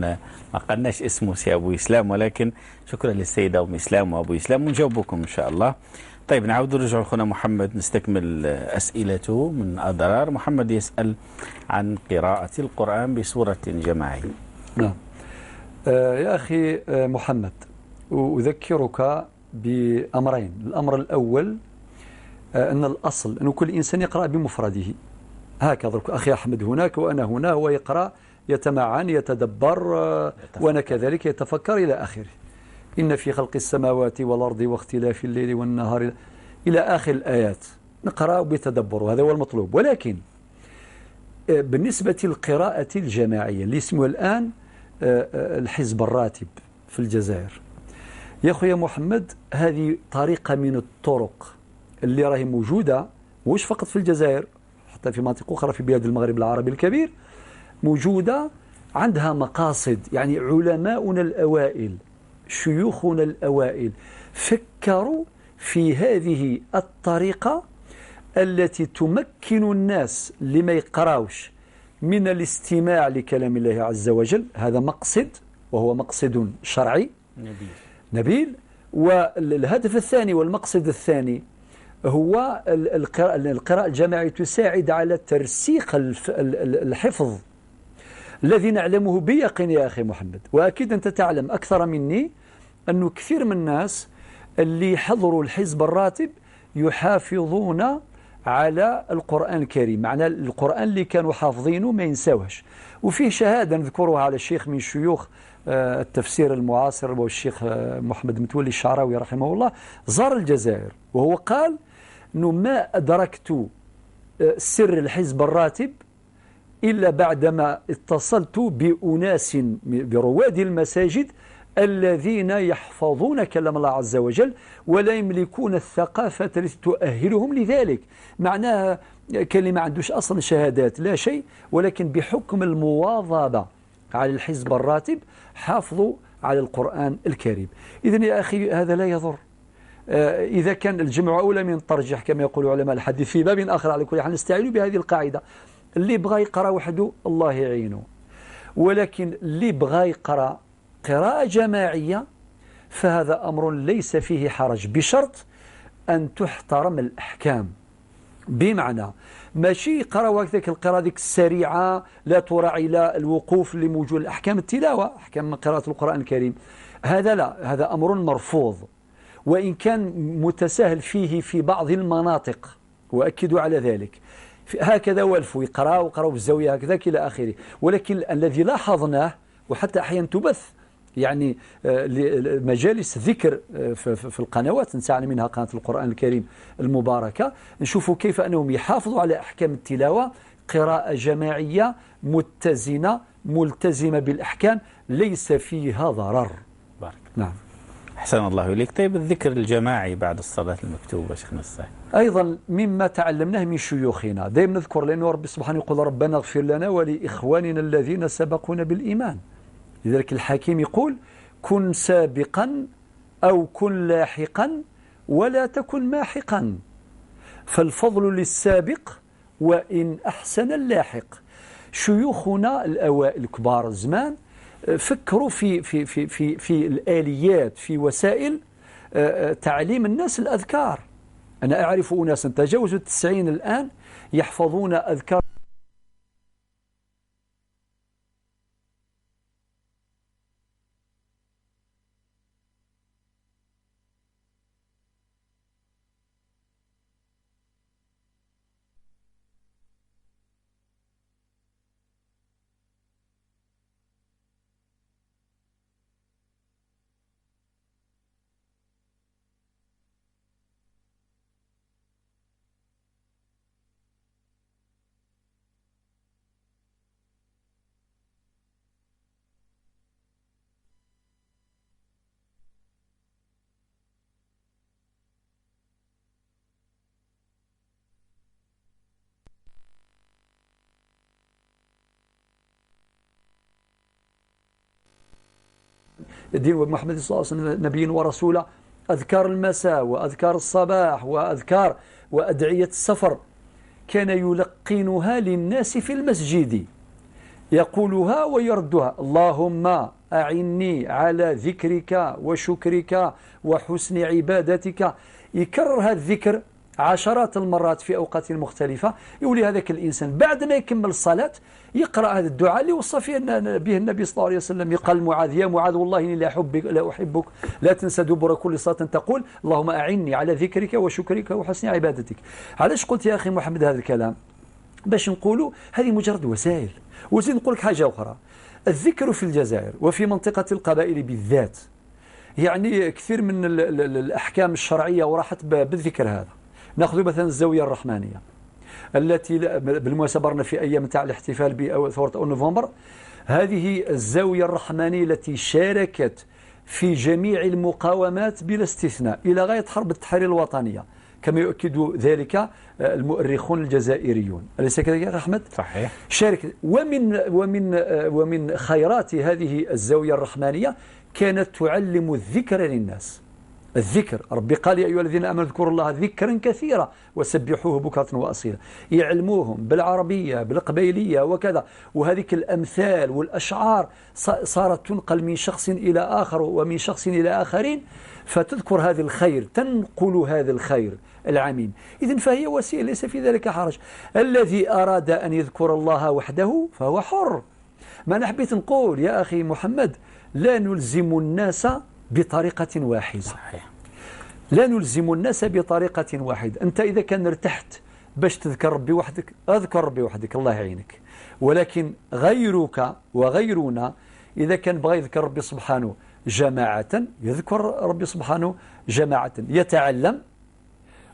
Speaker 2: ما قلناش اسمه سي ابو اسلام، ولكن شكرا للسيدة ام اسلام وابو اسلام ونجاوبكم ان شاء الله. طيب نعود نرجع لخونا محمد نستكمل اسئلته من اضرار. محمد يسال عن قراءة القران بصورة جماعية.
Speaker 3: نعم يا اخي محمد اذكرك بامرين. الامر الاول ان الاصل ان كل انسان يقرا بمفرده هكذا. اخي احمد هناك وانا هنا، هو يقرا يتمعن يتدبر وانا كذلك يتفكر الى اخره. إن في خلق السماوات والأرض واختلاف الليل والنهار إلى آخر الآيات نقرأ بتدبر، وهذا هو المطلوب. ولكن بالنسبة للقراءة الجماعية اللي اسمها الآن الحزب الراتب في الجزائر، يا أخويا محمد هذه طريقة من الطرق اللي راهي موجودة، مش فقط في الجزائر، حتى في مناطق أخرى في بلاد المغرب العربي الكبير موجودة، عندها مقاصد. يعني علماؤنا الأوائل شيوخنا الأوائل فكروا في هذه الطريقة التي تمكن الناس اللي ما يقراوش من الاستماع لكلام الله عز وجل. هذا مقصد، وهو مقصد شرعي نبيل. والهدف الثاني والمقصد الثاني هو القراءة الجماعية تساعد على ترسيخ الحفظ الذي نعلمه بيقين يا أخي محمد. وأكيد أنت تعلم أكثر مني أنه كثير من الناس اللي حضروا الحزب الراتب يحافظون على القرآن الكريم، معنى القرآن اللي كانوا حافظينه ما ينساوهش. وفيه شهادة نذكرها على شيخ من شيوخ التفسير المعاصر، والشيخ محمد متولي الشعراوي رحمه الله، زار الجزائر وهو قال أنه ما أدركت سر الحزب الراتب إلا بعدما اتصلت بأناس برواد المساجد الذين يحفظون كلام الله عز وجل ولا يملكون الثقافة التي تؤهلهم لذلك. معناها كان ما عندوش أصلا شهادات لا شيء، ولكن بحكم المواظبة على الحزب الراتب حافظوا على القرآن الكريم. إذن يا أخي هذا لا يضر. إذا كان الجمع أولى من الترجيح كما يقول علماء الحديث في باب آخر، على كل حال نستعين بهذه القاعدة. اللي بغى يقرأ وحده الله يعينه، ولكن اللي بغى يقرأ قراءة جماعية فهذا أمر ليس فيه حرج، بشرط أن تحترم الأحكام. بمعنى ماشي يقرأ وقتك القراءة ذيك السريعة لا تراعي لا الوقوف لموجود الأحكام التلاوة، أحكام قراءة القرآن الكريم، هذا لا، هذا أمر مرفوض، وإن كان متساهل فيه في بعض المناطق، وأكد على ذلك. هكذا والفوا يقرأوا وقرأوا بالزاوية هكذا إلى آخره. ولكن الذي لاحظناه، وحتى أحيانا تبث يعني مجالس ذكر في القنوات، نسعى منها قناة القرآن الكريم المباركة، نشوفوا كيف أنهم يحافظوا على أحكام التلاوة، قراءة جماعية متزنة ملتزمة بالأحكام ليس فيها ضرر.
Speaker 2: بارك.
Speaker 3: نعم.
Speaker 2: أحسن الله إليك. طيب الذكر الجماعي بعد الصلاة المكتوبة شيخنا الصالح،
Speaker 3: أيضا مما تعلمناه من شيوخنا، دائما نذكر، لأنه ربي سبحانه يقول ربنا اغفر لنا ولإخواننا الذين سبقونا بالإيمان. لذلك الحكيم يقول كن سابقا أو كن لاحقا ولا تكن ماحقا، فالفضل للسابق وإن أحسن اللاحق. شيوخنا الأوائل الكبار الزمان فكروا في في في في في الآليات، في وسائل تعليم الناس الأذكار. أنا أعرف أناسا تجاوزوا 90 الآن يحفظون أذكار دين محمد صلى الله عليه وسلم نبي ورسوله، أذكار المساء وأذكار الصباح وأذكار وأدعية السفر، كان يلقنها للناس في المسجد، يقولها ويردها: اللهم أعني على ذكرك وشكرك وحسن عبادتك. يكرر هذا الذكر عشرات المرات في أوقات مختلفة. يولي هذاك الإنسان بعد ما يكمل الصلاة يقرأ هذا الدعاء اللي وصى فيه به النبي صلى الله عليه وسلم. يقال معاذ: يا معاذ والله إني لا أحبك لا أحبك، لا تنسى دبر كل صلاة تقول اللهم أعني على ذكرك وشكرك وحسن عبادتك. علاش قلت يا أخي محمد هذا الكلام؟ باش نقولوا هذه مجرد وسائل. وزيد نقول لك حاجة أخرى: الذكر في الجزائر وفي منطقة القبائل بالذات، يعني كثير من الأحكام الشرعية وراحت بالذكر هذا. ناخذ مثلا الزاوية الرحمانية التي بالمناسبة رانا في أيام تاع الاحتفال بثورة نوفمبر. هذه الزاوية الرحمانية التي شاركت في جميع المقاومات بلا استثناء إلى غاية حرب التحرير الوطنية، كما يؤكد ذلك المؤرخون الجزائريون، أليس كذلك يا أحمد؟
Speaker 2: صحيح.
Speaker 3: شارك. ومن خيرات هذه الزاوية الرحمانية كانت تعلم الذكر للناس، الذكر، ربي قال يا أيها الذين آمنوا اذكروا الله ذكرا كثيرا وسبحوه بكرة وأصيلا. يعلموهم بالعربية بالقبيلية وكذا، وهذيك الأمثال والأشعار صارت تنقل من شخص إلى آخر ومن شخص إلى آخرين، فتذكر هذا الخير، تنقل هذا الخير العميم. إذن فهي وسيلة ليس في ذلك حرج. الذي أراد أن يذكر الله وحده فهو حر. ما أنا حبيت نقول يا أخي محمد، لا نلزم الناس بطريقة واحدة.
Speaker 2: صحيح.
Speaker 3: لا نلزم الناس بطريقة واحدة. أنت إذا كان ارتحت باش تذكر ربي وحدك، أذكر ربي وحدك، الله يعينك. ولكن غيرك وغيرنا إذا كان بغى يذكر ربي سبحانه جماعة، يذكر ربي سبحانه جماعة، يتعلم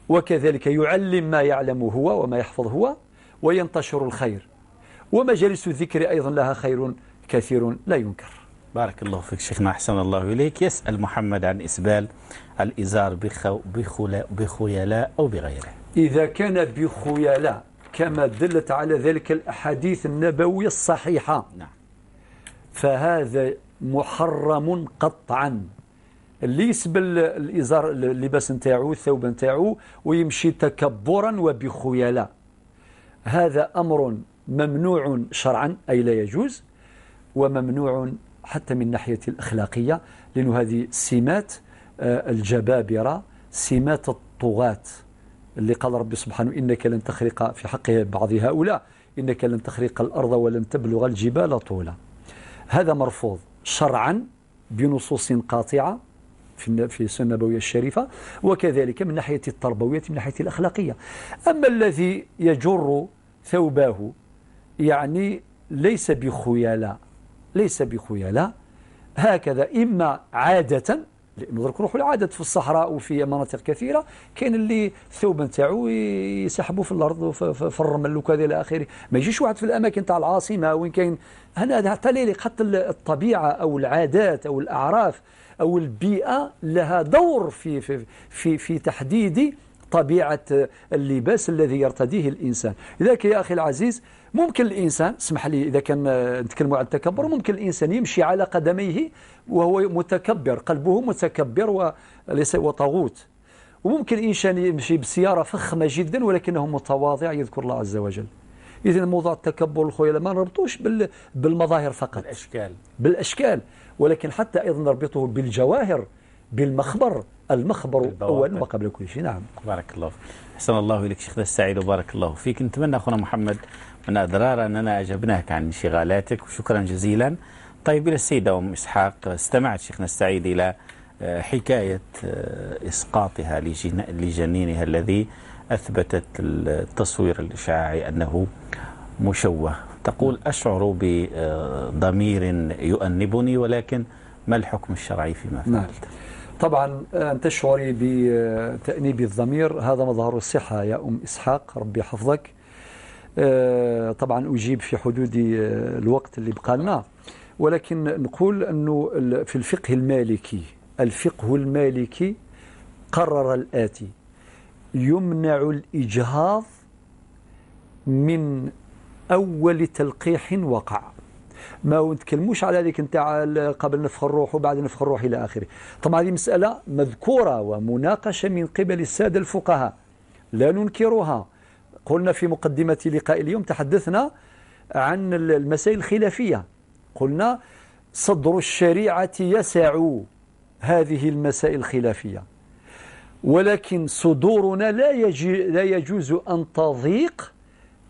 Speaker 3: وكذلك يعلم ما يعلم هو وما يحفظ هو، وينتشر الخير. ومجالس الذكر أيضا لها خير كثير لا ينكر.
Speaker 2: بارك الله فيك شيخنا، أحسن الله إليك. يسأل محمد عن إسبال الإزار بخيلاء أو بغيره.
Speaker 3: إذا كان بخيلاء كما دلت على ذلك الأحاديث النبوية الصحيحة،
Speaker 2: نعم،
Speaker 3: فهذا محرم قطعا. اللي يسبل الإزار اللباس نتاعو الثوب نتاعو ويمشي تكبرا وبخيلاء، هذا أمر ممنوع شرعا، أي لا يجوز، وممنوع حتى من ناحية الأخلاقية، لأن هذه سمات الجبابرة، سمات الطغاة اللي قال ربي سبحانه إنك لن تخرق في حق بعض هؤلاء، إنك لن تخرق الأرض ولن تبلغ الجبال طولا. هذا مرفوض شرعا بنصوص قاطعة في السنة النبوية الشريفة، وكذلك من ناحية التربوية، من ناحية الأخلاقية. أما الذي يجر ثوبه يعني ليس بخيلاء، ليس بخيلاء، هكذا إما عادة، لأنه درك نروحوا العادة في الصحراء وفي مناطق كثيرة كاين اللي الثوب نتاعو يسحبوا في الأرض وفي الرمل وكذا إلى آخره. ما يجيش واحد في الأماكن تاع العاصمة وين كاين هنا، حتى لا، حتى الطبيعة أو العادات أو الأعراف أو البيئة لها دور في في في في تحديد طبيعة اللباس الذي يرتديه الإنسان. لذلك يا أخي العزيز، ممكن الإنسان، اسمح لي إذا كان نتكلم عن التكبر، ممكن الإنسان يمشي على قدميه وهو متكبر، قلبه متكبر وليس وطاغوت. وممكن الإنسان يمشي بسيارة فخمة جدا ولكنه متواضع يذكر الله عز وجل. إذن موضوع التكبر الخيلاء ما نربطوش بالمظاهر فقط،
Speaker 2: بالأشكال،
Speaker 3: بالأشكال، ولكن حتى أيضا نربطه بالجواهر، بالمخبر، المخبر أولا وقبل كل شيء. نعم،
Speaker 2: بارك الله فيك، أحسن الله إليك شيخنا السعيد وبارك الله فيك. نتمنى أخونا محمد من أدرار أننا أجبناك عن انشغالاتك، وشكرا جزيلا. طيب، إلى السيدة أم إسحاق. استمعت شيخنا السعيد إلى حكاية إسقاطها لجنينها الذي أثبتت التصوير الإشعاعي أنه مشوه. تقول أشعر بضمير يؤنبني، ولكن ما الحكم الشرعي فيما فعلت؟
Speaker 3: نعم. طبعا أن تشعري بتأنيب الضمير هذا مظهر الصحة يا أم إسحاق، ربي يحفظك. طبعا أجيب في حدود الوقت اللي بقى لنا، ولكن نقول أنه في الفقه المالكي، الفقه المالكي قرر الآتي: يمنع الإجهاض من أول تلقيح وقع. ما نتكلموش على هذيك نتاع قبل نفخ الروح وبعد نفخ الروح إلى آخره. طبعا هذه مسألة مذكورة ومناقشة من قبل السادة الفقهاء، لا ننكرها. قلنا في مقدمة لقاء اليوم تحدثنا عن المسائل الخلافية، قلنا صدر الشريعة يسع هذه المسائل الخلافية، ولكن صدورنا لا يجوز أن تضيق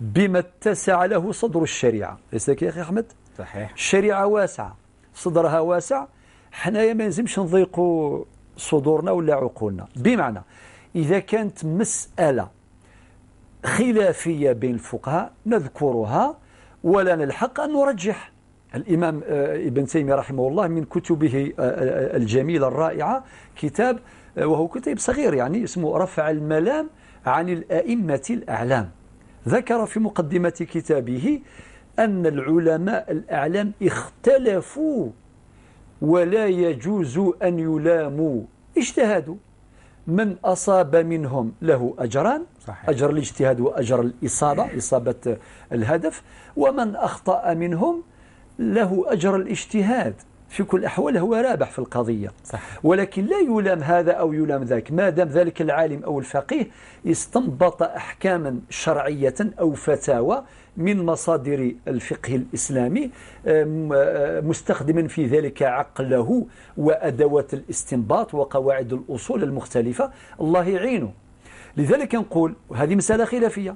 Speaker 3: بما اتسع له صدر الشريعة. ليس يا أخي أحمد؟
Speaker 2: صحيح.
Speaker 3: الشريعة واسعة، صدرها واسع، حنايا ما نلزمش نضيقوا صدورنا ولا عقولنا. بمعنى إذا كانت مسألة خلافية بين الفقهاء نذكرها ولا نلحق أن نرجح. الإمام ابن تيمية رحمه الله من كتبه الجميلة الرائعة كتاب، وهو كتاب صغير يعني، اسمه رفع الملام عن الأئمة الأعلام، ذكر في مقدمة كتابه أن العلماء الأعلام اختلفوا ولا يجوز أن يلاموا، اجتهدوا، من أصاب منهم له أجران،
Speaker 2: صحيح.
Speaker 3: أجر الاجتهاد وأجر الإصابة، إصابة الهدف، ومن أخطأ منهم له أجر الاجتهاد في كل الأحوال هو رابح في القضية. صح. ولكن لا يلام هذا أو يلام ذاك ما دام ذلك العالم أو الفقيه استنبط أحكاما شرعية أو فتاوى من مصادر الفقه الإسلامي، مستخدما في ذلك عقله وأدوات الاستنباط وقواعد الأصول المختلفة. الله يعينه. لذلك نقول هذه مسألة خلافية.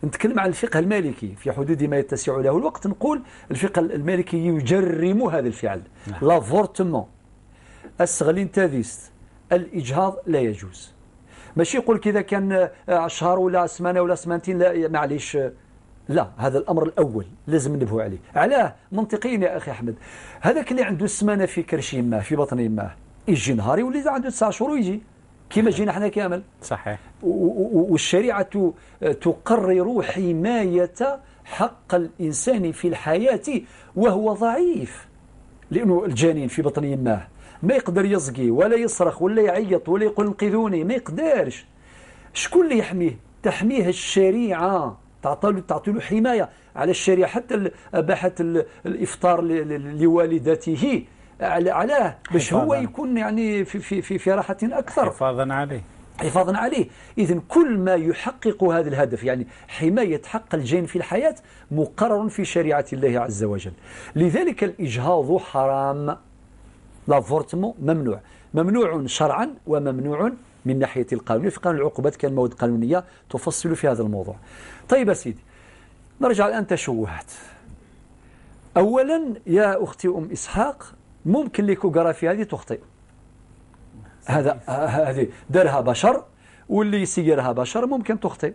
Speaker 3: نتكلم عن الفقه المالكي في حدود ما يتسع له الوقت. نقول الفقه المالكي يجرم هذا الفعل. نعم. l'avortement، السغلين تاذيست، الإجهاض لا يجوز. ماشي يقول كذا كان شهر ولا سمانة ولا سمانتين، لا معليش، لا. هذا الأمر الأول لازم ننبهوا عليه. علاه منطقيا يا أخي أحمد، هذاك اللي عنده سمانة في كرش يماه في بطن يماه يجي نهار يولي عنده 9 شهور ويجي كما جينا احنا كامل.
Speaker 2: صحيح.
Speaker 3: والشريعة تقرر حماية حق الإنسان في الحياة وهو ضعيف، لأنه الجنين في بطن يماه ما يقدر يزقي ولا يصرخ ولا يعيط ولا يقول انقذوني، ما يقدرش. شكون اللي يحميه؟ تحميه الشريعة، تعطي له حماية على الشريعة. حتى أباحت الإفطار لوالدته علاه باش هو يكون يعني في في في, في راحة أكثر،
Speaker 2: حفاظا عليه،
Speaker 3: حفاظا عليه. إذن كل ما يحقق هذا الهدف يعني حماية حق الجين في الحياة مقرر في شريعة الله عز وجل. لذلك الإجهاض حرام، l'avortement ممنوع، ممنوع شرعا وممنوع من ناحية القانون. في قانون العقوبات كان مواد قانونية تفصل في هذا الموضوع. طيب يا سيدي، نرجع الآن تشوهات. أولا يا أختي أم إسحاق، ممكن l'échographie هذه تخطئ، هذا هذه دارها بشر واللي يسيرها بشر ممكن تخطئ،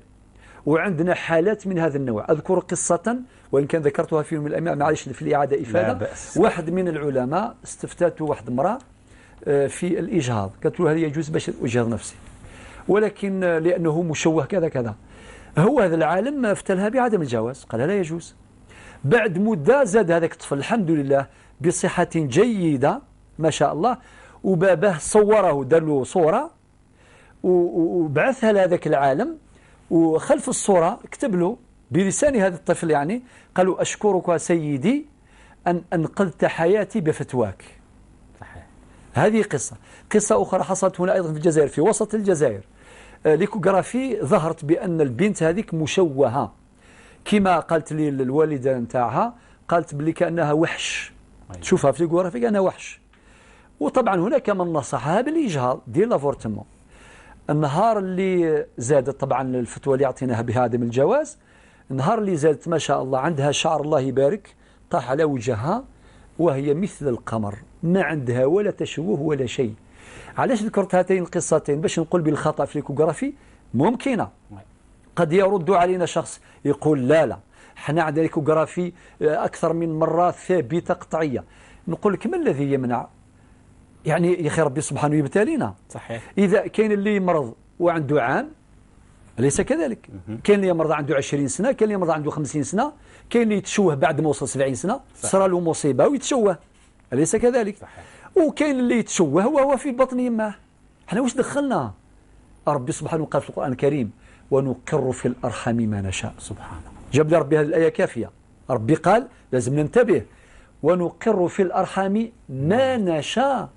Speaker 3: وعندنا حالات من هذا النوع. أذكر قصة وإن كان ذكرتها في يوم من الأيام، معليش في الإعادة إفادة. واحد من العلماء استفتاته واحد امرأة في الإجهاض، قالت له هل يجوز باش أجهض نفسي، ولكن لأنه مشوه كذا كذا. هو هذا العالم افتلها بعدم الجواز، قال لا يجوز. بعد مدة زاد هذاك الطفل الحمد لله بصحة جيدة ما شاء الله، وباباه صوره، دار له صورة وبعثها لهذاك العالم، وخلف الصورة كتب له بلسان هذا الطفل يعني، قالوا أشكرك سيدي أن أنقذت حياتي بفتواك.
Speaker 2: صحيح.
Speaker 3: هذه قصة. قصة أخرى حصلت هنا أيضا في الجزائر، في وسط الجزائر، l'échographie ظهرت بأن البنت هذيك مشوهة، كما قالت لي الوالدة نتاعها، قالت بلي كأنها وحش. تشوفها في l'échographie كأنها وحش. وطبعا هناك من نصحها بالإجهاض، دير l'avortement. النهار اللي زادت طبعا الفتوى اللي اعطيناها بها عدم الجواز، النهار اللي زادت ما شاء الله عندها شعر الله يبارك طاح على وجهها وهي مثل القمر، ما عندها ولا تشوه ولا شيء. علاش ذكرت هاتين القصتين؟ باش نقول بالخطأ في l'échographie ممكنة. قد يرد علينا شخص يقول لا لا، حنا عندنا l'échographie أكثر من مرة ثابتة قطعية. نقول لك ما الذي يمنع؟ يعني يا أخي ربي سبحانه يبتلينا.
Speaker 2: صحيح.
Speaker 3: إذا كاين اللي يمرض وعنده عام، أليس كذلك؟ كاين اللي يمرض عنده 20 سنة، كاين اللي يمرض عنده 50 سنة، كاين اللي يتشوه بعد ما وصل 70 سنة، صرا له مصيبة ويتشوه، أليس كذلك؟
Speaker 2: صحيح.
Speaker 3: وكاين اللي يتشوه وهو في بطن يماه. حنا واش دخلنا؟ ربي سبحانه قال في القرآن الكريم ونقر في الأرحام ما نشاء.
Speaker 2: سبحان الله.
Speaker 3: جاب لي ربي هذه الآية كافية. ربي قال لازم ننتبه، ونقر في الأرحام ما نشاء.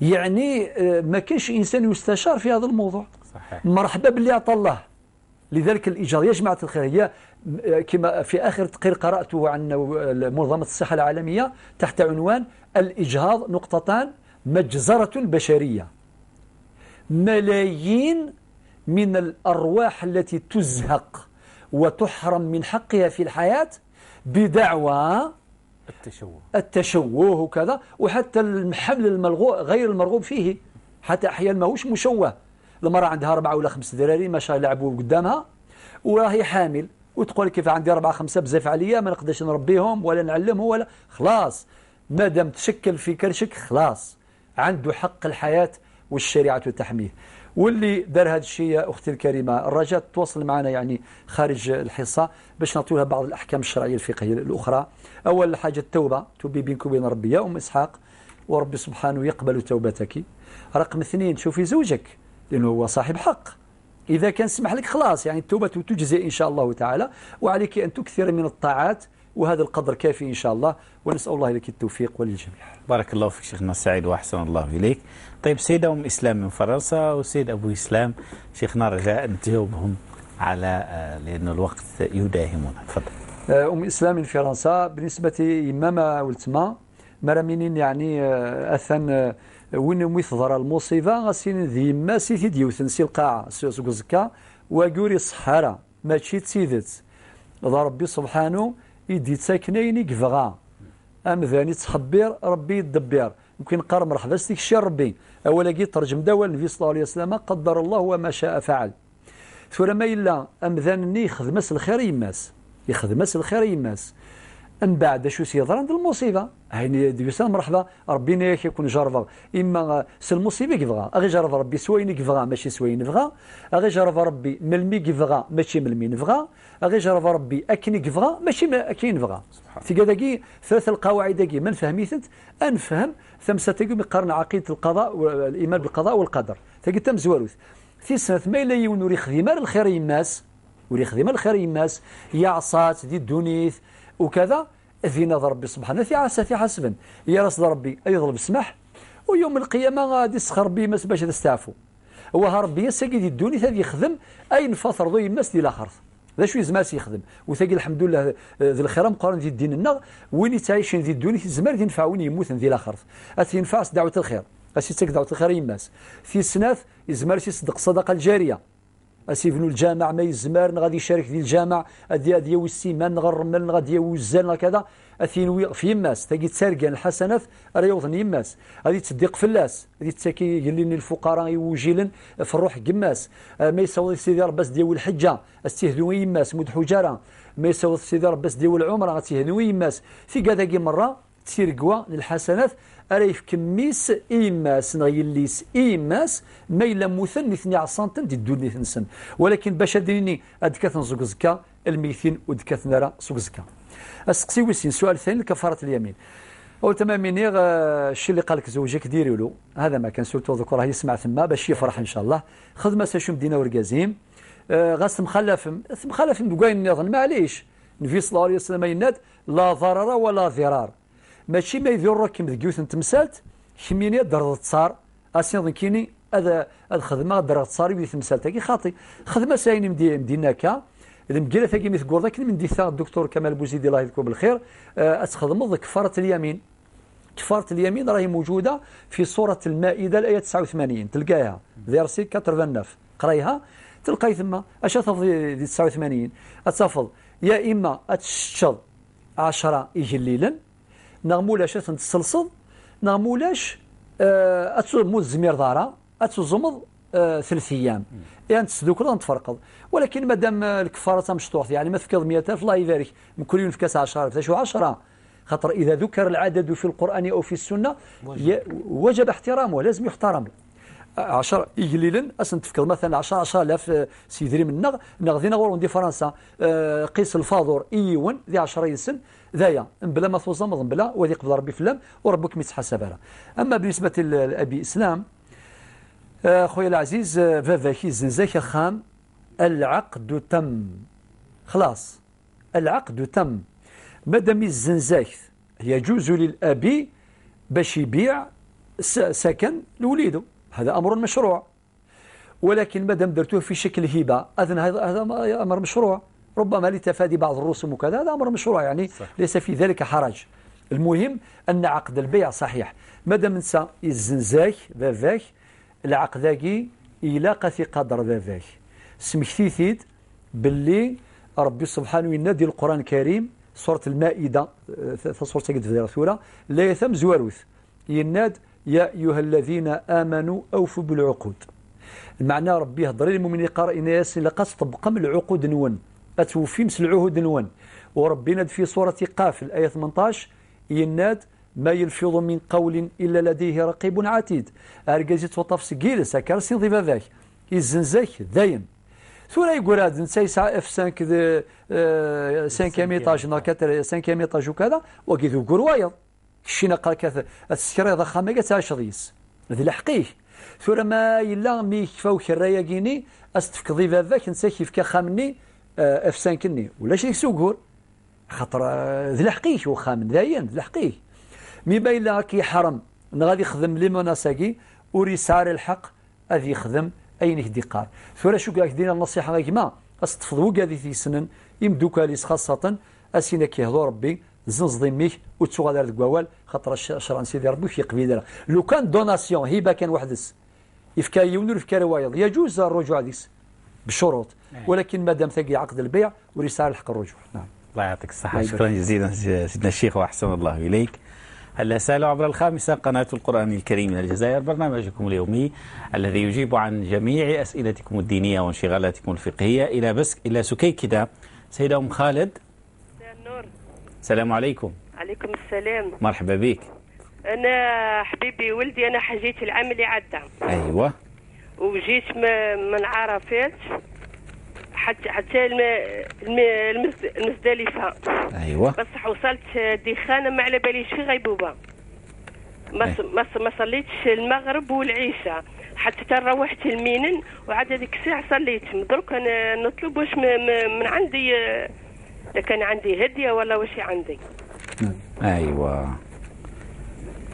Speaker 3: يعني ما كاينش إنسان يستشار في هذا الموضوع.
Speaker 2: صحيح.
Speaker 3: مرحبا باللي عطى الله. لذلك الإجهاض يا جماعة الخير هي كما في آخر تقرير قرأته عن منظمة الصحة العالمية تحت عنوان الإجهاض نقطتان مجزرة بشرية. ملايين من الأرواح التي تزهق وتحرم من حقها في الحياة بدعوى التشوه وكذا، وحتى الحمل المرغوب غير المرغوب فيه، حتى أحيانا ماهوش مشوه. المرأة عندها 4 ولا 5 دراري ما شاء لعبوا قدامها وراهي حامل، وتقول كيف عندي 4 5 بزاف عليا، ما نقدرش نربيهم ولا نعلمهم ولا خلاص. ما دام تشكل في كرشك خلاص عنده حق الحياة والشريعة تحميه. واللي دار هذا الشيء يا أختي الكريمة، الرجاء تتواصل معنا يعني خارج الحصة باش نعطيوها بعض الأحكام الشرعية الفقهية الأخرى. أول حاجة التوبة، توبي بينك وبين ربي يا أم إسحاق، وربي سبحانه يقبل توبتك. رقم 2، شوفي زوجك لأنه هو صاحب حق، إذا كان سمح لك خلاص يعني التوبة تجزي إن شاء الله تعالى. وعليك أن تكثر من الطاعات وهذا القدر كافي إن شاء الله، ونسأل الله لك التوفيق وللجميع.
Speaker 2: بارك الله فيك شيخنا السعيد وأحسن الله إليك. طيب، سيدة أم إسلام من فرنسا وسيد أبو إسلام، شيخنا رجاء تجاوبهم على لأن الوقت يداهمنا، تفضل.
Speaker 3: أم إسلام من فرنسا، بالنسبة إماما ولتما مرامينين يعني أثن وين ويثضر المصيبة غاسين ذي ما سيتي ديوثن سي القاعة سوق زكا وقوري الصحراء ماشي تسيدت ربي سبحانه يدي تساكنين يكفغا أمذاني تخبير ربي يدبير يمكن قرر مرحبا ستيك الشي ربي أولا كي ترجم دواء النبي صلى الله عليه وسلم قدر الله وما شاء فعل. ثم ما إلا أمذانني يخدمس الخير يماس يخدمس الخير يماس من بعد شو سيضران عند المصيبة هيني ديوسان مرحبا ربي ياك يكون جربه اما س المصيبة كيفغا اغي جرب ربي سوين كيفغا ماشي سوين نبغا اغي جرب ربي ملمي كيفغا ماشي ملمي نبغا اغي جرب ربي اكني كيفغا ماشي اكي نبغا. في كذاكي ثلاث القواعد كي من فهميتنت انفهم ثمسه تيقوم يقارن عقيدة القضاء والايمان بالقضاء والقدر تاكي تم زواروث في سنة ما الا يونوري خدمة الخير يماس وري خدمة الخير يماس يا عصات دي الدونيث وكذا في نظر ربي سبحانه في عسى في حسبا يا راس ربي يضرب سمح ويوم القيامة غادي يسخر ربي ماس باش تستعفو وها ربي يساكي دي الدوني ثادي يخدم اين فطر ضو يماس دي الاخر ذا شو يزماس يخدم وثاقي الحمد لله ذي الخير مقارنة دي الدين النغ وين تعيشين دي الدوني زمر ينفع وين يموت ذي الاخر ينفع دعوه الخير اسي دعوه الخير يماس في سناث يزمر يصدق الصدقة الجارية اسيفنو الجامع ما يزمر غادي يشارك في الجامع ادي ياوي السيمان نغ الرمل غادي ياوي الزان كذا اثينوي في يماس تاكي تسارقان الحسنات راه يوضن يماس غادي تصدق فلاس غادي تساكي يلين الفقراء يوجيلن في الروح قماس ما يسوي سيدي رباس ديال الحجة استهدو يماس مد حجره ما يسوي سيدي رباس ديال العمرة غتهدو يماس في كذا مرة تسير قوا للحسنات راه يفكميس إيماس نغيليس إيماس ما إلا موثن نثني عصانتن دي الدوني ثنسن ولكن باش أدريني أدكاثن زوك زكا الميثين ودكاثن راه زوك زكا. السقسي ويسين السؤال الثاني كفارة اليمين. أول تمام منيغ الشيء اللي قال لك زوجك ديري له هذا ما كان سولتو ذكر راه يسمع ثما باش يفرح إن شاء الله. خدمة ساشو مدينة ورقازيم غاس مخلف مخلف بكاين النظام معليش النبي صلى الله عليه وسلم يناد لا ضرر ولا ضرار ماشي ما يضرك كيما ذكيوث تمثالت شميني درد تصار اسين كيني هذا الخدمة درد تصار يبي تمثالت كي خاطي خدمة سايني مدينة كا المقيله ثاقي مثل كوردا كي من ديثا الدكتور كمال بوزيدي الله يذكره بالخير اتخدم كفارة اليمين. كفارة اليمين راهي موجودة في سورة المائدة الايه 89 تلقاها verset 89 قرايها تلقاي ثم اش تفض 89 اتفض يا اما اتششض 10 يجليلا نغمولاش تنتسلصد نغمولاش اتموت زمير دارا اتزمض 3 ايام يعني تسدوك نتفرقض ولكن مادام الكفارة تمشطوح يعني ما تفكض 100,000 الله يبارك من كل يوم في كاس 10,000 شو 10 خاطر اذا ذكر العدد في القران او في السنة وجب احترامه لازم يحترم 10 يقليلا اسن تفكر مثلا 10,000 سيدري من نغ نغ نغور دي فرنسا قيس الفاضور ايون ذي 10 يسن ذايا بلا ما توزم بلا وذي قبل ربي فلام وربك ميتحاسب على. اما بالنسبة لابي اسلام خويا العزيز فافاكي الزنزاكي خام العقد تم خلاص العقد تم مادام الزنزاك يجوز للابي باش يبيع سكن لوليده هذا امر مشروع ولكن مادام درتوه في شكل هبه اذن هذا امر مشروع ربما لتفادي بعض الرسوم وكذا هذا امر مشروع يعني صح. ليس في ذلك حرج. المهم ان عقد البيع صحيح مادام نسى الزنزاك بافاك العقد ذاكي إلاقة في قدر بافاك سمكتيثيد باللي ربي سبحانه ينادي القرآن الكريم سورة المائدة سورة ثورة لا يثم زواروث يناد يا أيها الذين آمنوا أوفوا بالعقود. المعنى ربي يهضر للمؤمنين قال إن ياسين لقد طبق من العقود نون أتوفي مثل العهود نون وربي ناد في سورة قاف الآية 18 يناد ما يلفظ من قول إلا لديه رقيب عتيد أرجازي توطف سجيل سكر سيضي بذاك الزنزاك دايم ثورة يقول هذا نسى يسعى اف 5 5 étage 4 5 étage وكذا وكيذو قروايض شينا قال كث السكري خامة تعيش ريس هذه الحقيقة ثورة ما إلا مي كفاو كرايا كيني استفكضي بذاك نسى كيف كخامني اف 5 ني ولا شي سوقور خاطر ذي الحقيق وخام ذاين ذي الحقيق mais باين لا كي حرم غادي يخدم les menaces اكي وريسار الحق غادي يخدم اين يهدي قار ثورا شو كاك دينا النصيحة كيما استفض وكادي تيسنن يمدوكاليس خاصة اسينا كيهضو ربي زنزضي ميك وتسوغ داك خاطر شران سيدي ربي في قبيلة لو كان donation هبه كان وحدس يفكا يونور يفكا روايض يجوز الرجوع ديس بشروط، ولكن ما دام ثقي عقد البيع ورسالة الحق الرجوع. نعم.
Speaker 2: الله يعطيك الصحة، شكرا جزيلا سيدنا الشيخ وأحسن الله إليك. هلا سألوا عبر الخامسة قناة القرآن الكريم من الجزائر، برنامجكم اليومي الذي يجيب عن جميع أسئلتكم الدينية وانشغالاتكم الفقهية. إلى سكيكدة سيدة أم خالد.
Speaker 8: النور.
Speaker 2: السلام عليكم.
Speaker 8: عليكم السلام.
Speaker 2: مرحبا بك.
Speaker 8: أنا حبيبي ولدي أنا حجيت العام اللي عدى.
Speaker 2: أيوة.
Speaker 8: وجيت من عرفات حتى المزدلفة.
Speaker 2: أيوة.
Speaker 8: بصح وصلت دخانة ما على باليش في غيبوبة. ما صليتش المغرب والعشاء حتى روحت المينن وعاد هذيك الساعة صليت. درك أنا نطلب واش من عندي، كان عندي هدية ولا واش عندي.
Speaker 2: أيوة.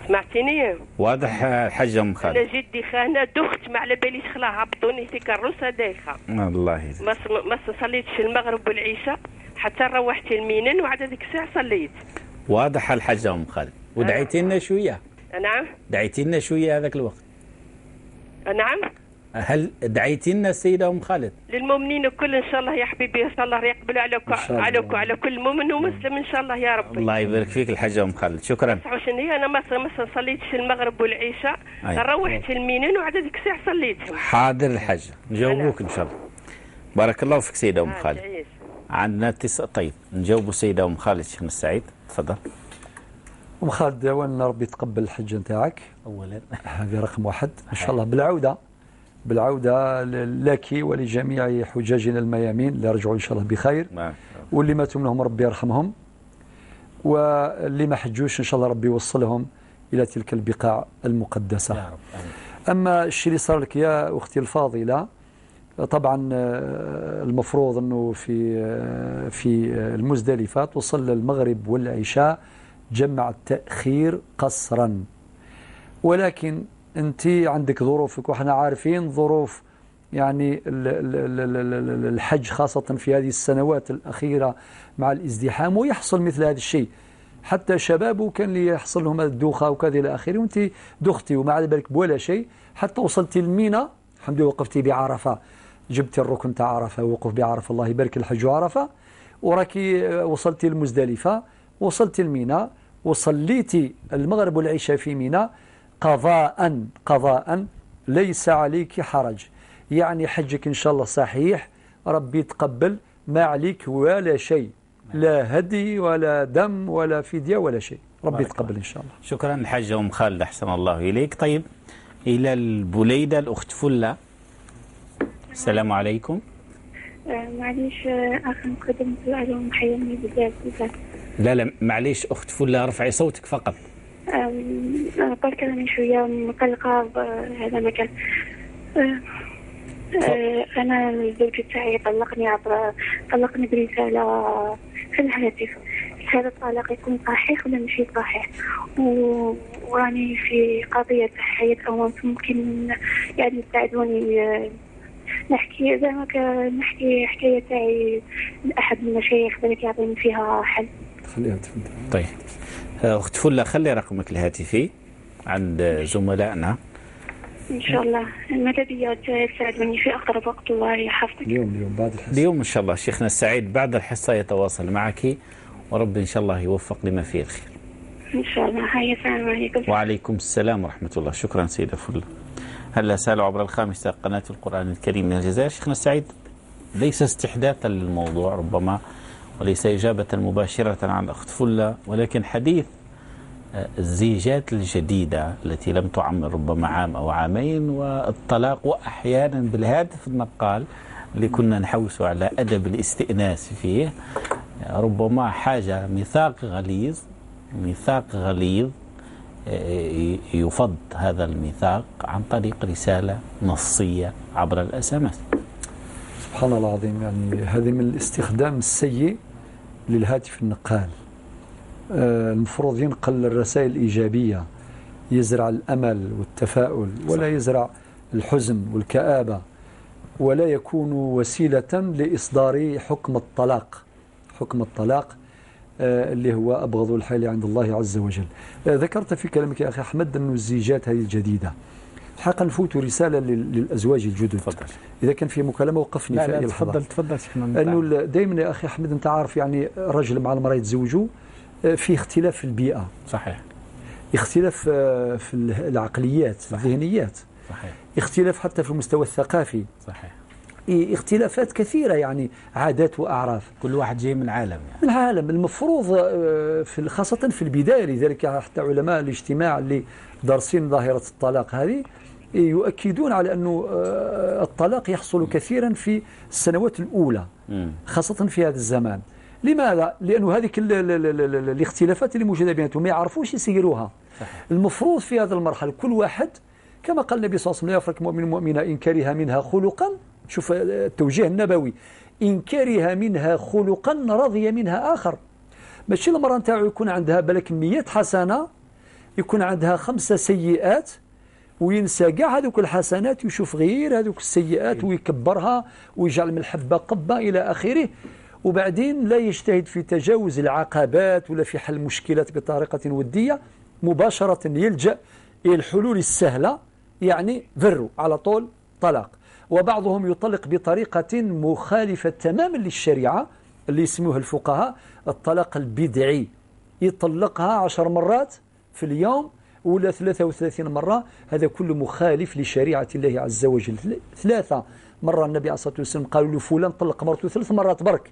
Speaker 8: سمعتيني؟
Speaker 2: واضح الحاجة أم خالد.
Speaker 8: أنا جيت دخانة دخت ما على باليش خلاها هبطوني في كروسة دايخة.
Speaker 2: الله يزيد.
Speaker 8: ما صليتش المغرب والعشاء حتى روحت المينن وعاد هذيك الساعة صليت.
Speaker 2: واضح الحاجة أم خالد. ودعيتي لنا شوية.
Speaker 8: نعم.
Speaker 2: دعيتي لنا شوية هذاك الوقت.
Speaker 8: نعم.
Speaker 2: هل دعيتي لنا السيدة أم خالد؟
Speaker 8: للمؤمنين الكل إن شاء الله يا حبيبي، إن شاء الله يقبلوا على كل مؤمن ومسلم إن شاء الله يا ربي.
Speaker 2: الله يبارك فيك الحاجة أم خالد، شكرا.
Speaker 8: واش هي أنا ما صليتش المغرب والعشاء، روحت المينين وعاد هذيك الساعة صليتهم.
Speaker 2: حاضر الحاجة، نجاوبوك إن شاء الله. بارك الله فيك سيدة أم خالد. عندنا طيب نجاوبوا السيدة أم خالد. شيخنا السعيد تفضل.
Speaker 3: أم خالد أولا ربي يتقبل الحجة نتاعك
Speaker 2: أولا،
Speaker 3: هذه رقم واحد إن شاء الله. بالعودة لك ولجميع حجاجنا الميامين اللي رجعوا إن شاء الله بخير، واللي ماتوا منهم ربي يرحمهم، واللي ما حجوش إن شاء الله ربي يوصلهم إلى تلك البقاع المقدسة
Speaker 2: يا رب.
Speaker 3: أما الشيء اللي صار لك يا أختي الفاضلة، طبعا المفروض أنه في المزدلفة توصل المغرب والعشاء جمع التأخير قصرا، ولكن أنت عندك ظروفك وإحنا عارفين ظروف يعني الحج خاصة في هذه السنوات الأخيرة مع الازدحام، ويحصل مثل هذا الشيء حتى شبابه كان اللي يحصل لهم الدوخة وكذا إلى آخره، وأنت دختي وما على بالك بولا شيء حتى وصلتي المينا الحمد لله، وقفتي بعرفة، جبتي الركن تاع عرفة، وقف بعرفة الله يبارك الحج عرفة، وراكي وصلتي المزدلفة، وصلتي المينا وصليتي المغرب والعشاء في مينا قضاء ليس عليك حرج، يعني حجك إن شاء الله صحيح، ربي يتقبل، ما عليك ولا شيء، لا هدي ولا دم ولا فدية ولا شيء، ربي يتقبل إن شاء الله.
Speaker 2: شكرا الحاجة أم خالد، أحسن الله إليك. طيب إلى البليدة الأخت فلة. السلام عليكم.
Speaker 9: معليش أخ نقدم سؤال محيرني بزاف بزاف.
Speaker 2: لا معليش أخت فلة، رفعي صوتك فقط.
Speaker 9: برك راني شوية مقلقة هذا مكان. أنا الزوج تاعي طلقني برسالة في الهاتف، هذا الطلاق يكون صحيح ولا ماشي صحيح؟ وراني في قضية حياة أو موت، ممكن يعني تساعدوني نحكي زعما نحكي حكاية تاعي لأحد المشايخ بالك يعطيني فيها حل.
Speaker 3: خليها تفضل.
Speaker 2: طيب أخت فلة، خلي رقمك الهاتفي عند زملائنا
Speaker 9: إن شاء الله، ماذا بيا تساعدوني في أقرب وقت، الله يحفظك.
Speaker 3: اليوم بعد الحصة.
Speaker 2: اليوم إن شاء الله شيخنا السعيد بعد الحصة يتواصل معك، ورب إن شاء الله يوفق لما فيه الخير
Speaker 9: إن شاء الله. هيا السلام عليكم.
Speaker 2: وعليكم السلام ورحمة الله. شكرا سيدة فلة. هلا سألوا عبر الخامسة قناة القرآن الكريم من الجزائر. شيخنا السعيد، ليس استحداثا للموضوع ربما، وليس إجابة مباشرة عن الأخت فلة، ولكن حديث الزيجات الجديدة التي لم تعمر ربما عام أو عامين، والطلاق، وأحيانا بالهاتف النقال اللي كنا نحوس على أدب الاستئناس فيه، ربما حاجة ميثاق غليظ يفض هذا الميثاق عن طريق رسالة نصية عبر ال SMS.
Speaker 3: سبحان الله العظيم، يعني هذه من الاستخدام السيء للهاتف النقال. المفروض ينقل الرسائل الإيجابية، يزرع الأمل والتفاؤل، ولا يزرع الحزن والكآبة، ولا يكون وسيلة لإصدار حكم الطلاق. حكم الطلاق اللي هو أبغض الحلال عند الله عز وجل. ذكرت في كلامك يا أخي أحمد أن الزيجات هذه الجديدة، الحقيقة نفوت رسالة للأزواج الجدد.
Speaker 2: تفضل.
Speaker 3: إذا كان في مكالمة وقفني.
Speaker 2: لا لا، تفضل تفضل.
Speaker 3: أنه دائما يا أخي أحمد أنت عارف يعني رجل مع المرأة يتزوجوا في اختلاف في البيئة.
Speaker 2: صحيح.
Speaker 3: اختلاف في العقليات.
Speaker 2: صحيح.
Speaker 3: الذهنيات.
Speaker 2: صحيح.
Speaker 3: اختلاف حتى في المستوى الثقافي.
Speaker 2: صحيح.
Speaker 3: اختلافات كثيرة، يعني عادات وأعراف،
Speaker 2: كل واحد جاي من عالم، يعني
Speaker 3: من عالم. المفروض في خاصة في البداية، لذلك حتى علماء الاجتماع اللي دارسين ظاهرة الطلاق هذه يؤكدون على أنه الطلاق يحصل كثيرا في السنوات الأولى، خاصة في هذا الزمان. لماذا؟ لأنه هذه الاختلافات اللي موجودة بيناتهم ما يعرفوش يسيروها.
Speaker 2: صحيح.
Speaker 3: المفروض في هذه المرحلة كل واحد كما قال النبي صلى الله عليه وسلم: لا يفرق مؤمن مؤمنة إن كره منها خلقا. شوف التوجيه النبوي، إن كره منها خلقا رضي منها آخر. ماشي المرأة نتاعو يكون عندها بالك 100 حسنة، يكون عندها 5 سيئات، وينسى كاع هذوك الحسنات ويشوف غير هذوك السيئات ويكبرها ويجعل من الحبة قبة إلى آخره، وبعدين لا يجتهد في تجاوز العقبات ولا في حل المشكلات بطريقة ودية، مباشرة يلجأ إلى الحلول السهلة، يعني فروا على طول طلاق. وبعضهم يطلق بطريقة مخالفة تماما للشريعة اللي يسموها الفقهاء الطلاق البدعي، يطلقها 10 مرات في اليوم ولا 33 مرة، هذا كله مخالف لشريعة الله عز وجل. 3 مرة النبي عليه الصلاة والسلام قالوا له فلان طلق مرته 3 مرات برك،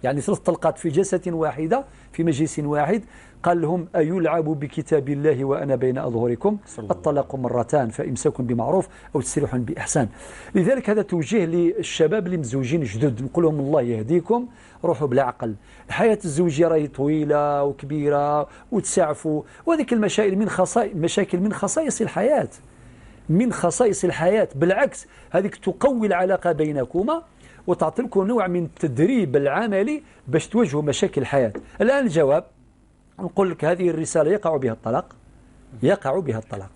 Speaker 3: يعني 3 طلقات في جلسة واحدة في مجلس واحد، قال لهم: أيلعب بكتاب الله وأنا بين أظهركم؟ الطلاق مرتان، فإمساك بمعروف أو تسريح بإحسان. لذلك هذا توجيه للشباب اللي مزوجين جدد، نقول لهم الله يهديكم، روحوا بالعقل. الحياة الزوجية راهي طويلة وكبيرة وتسعفوا، وهذيك المشاكل من خصائص مشاكل من خصائص الحياة، من خصائص الحياة. بالعكس هذيك تقوي العلاقة بينكما وتعطي لكم نوع من التدريب العملي باش تواجهوا مشاكل الحياة. الآن الجواب نقول لك هذه الرسالة يقع بها الطلاق، يقع بها الطلاق.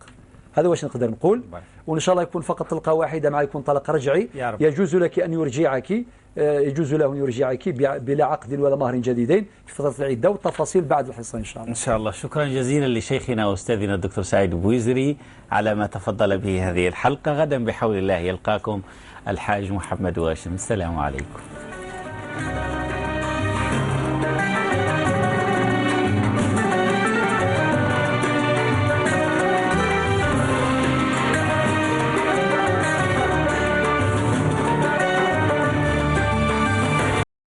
Speaker 3: هذا واش نقدر نقول، وإن شاء الله يكون فقط طلقة واحدة مع يكون طلاق رجعي. يجوز لك أن يرجعك، يجوز له أن يرجعك بلا عقد ولا مهر جديدين في فترة العدة، والتفاصيل بعد الحصة إن شاء الله.
Speaker 2: إن شاء الله. شكرا جزيلا لشيخنا وأستاذنا الدكتور سعيد بويزري على ما تفضل به هذه الحلقة. غدا بحول الله يلقاكم الحاج محمد واشم. السلام عليكم.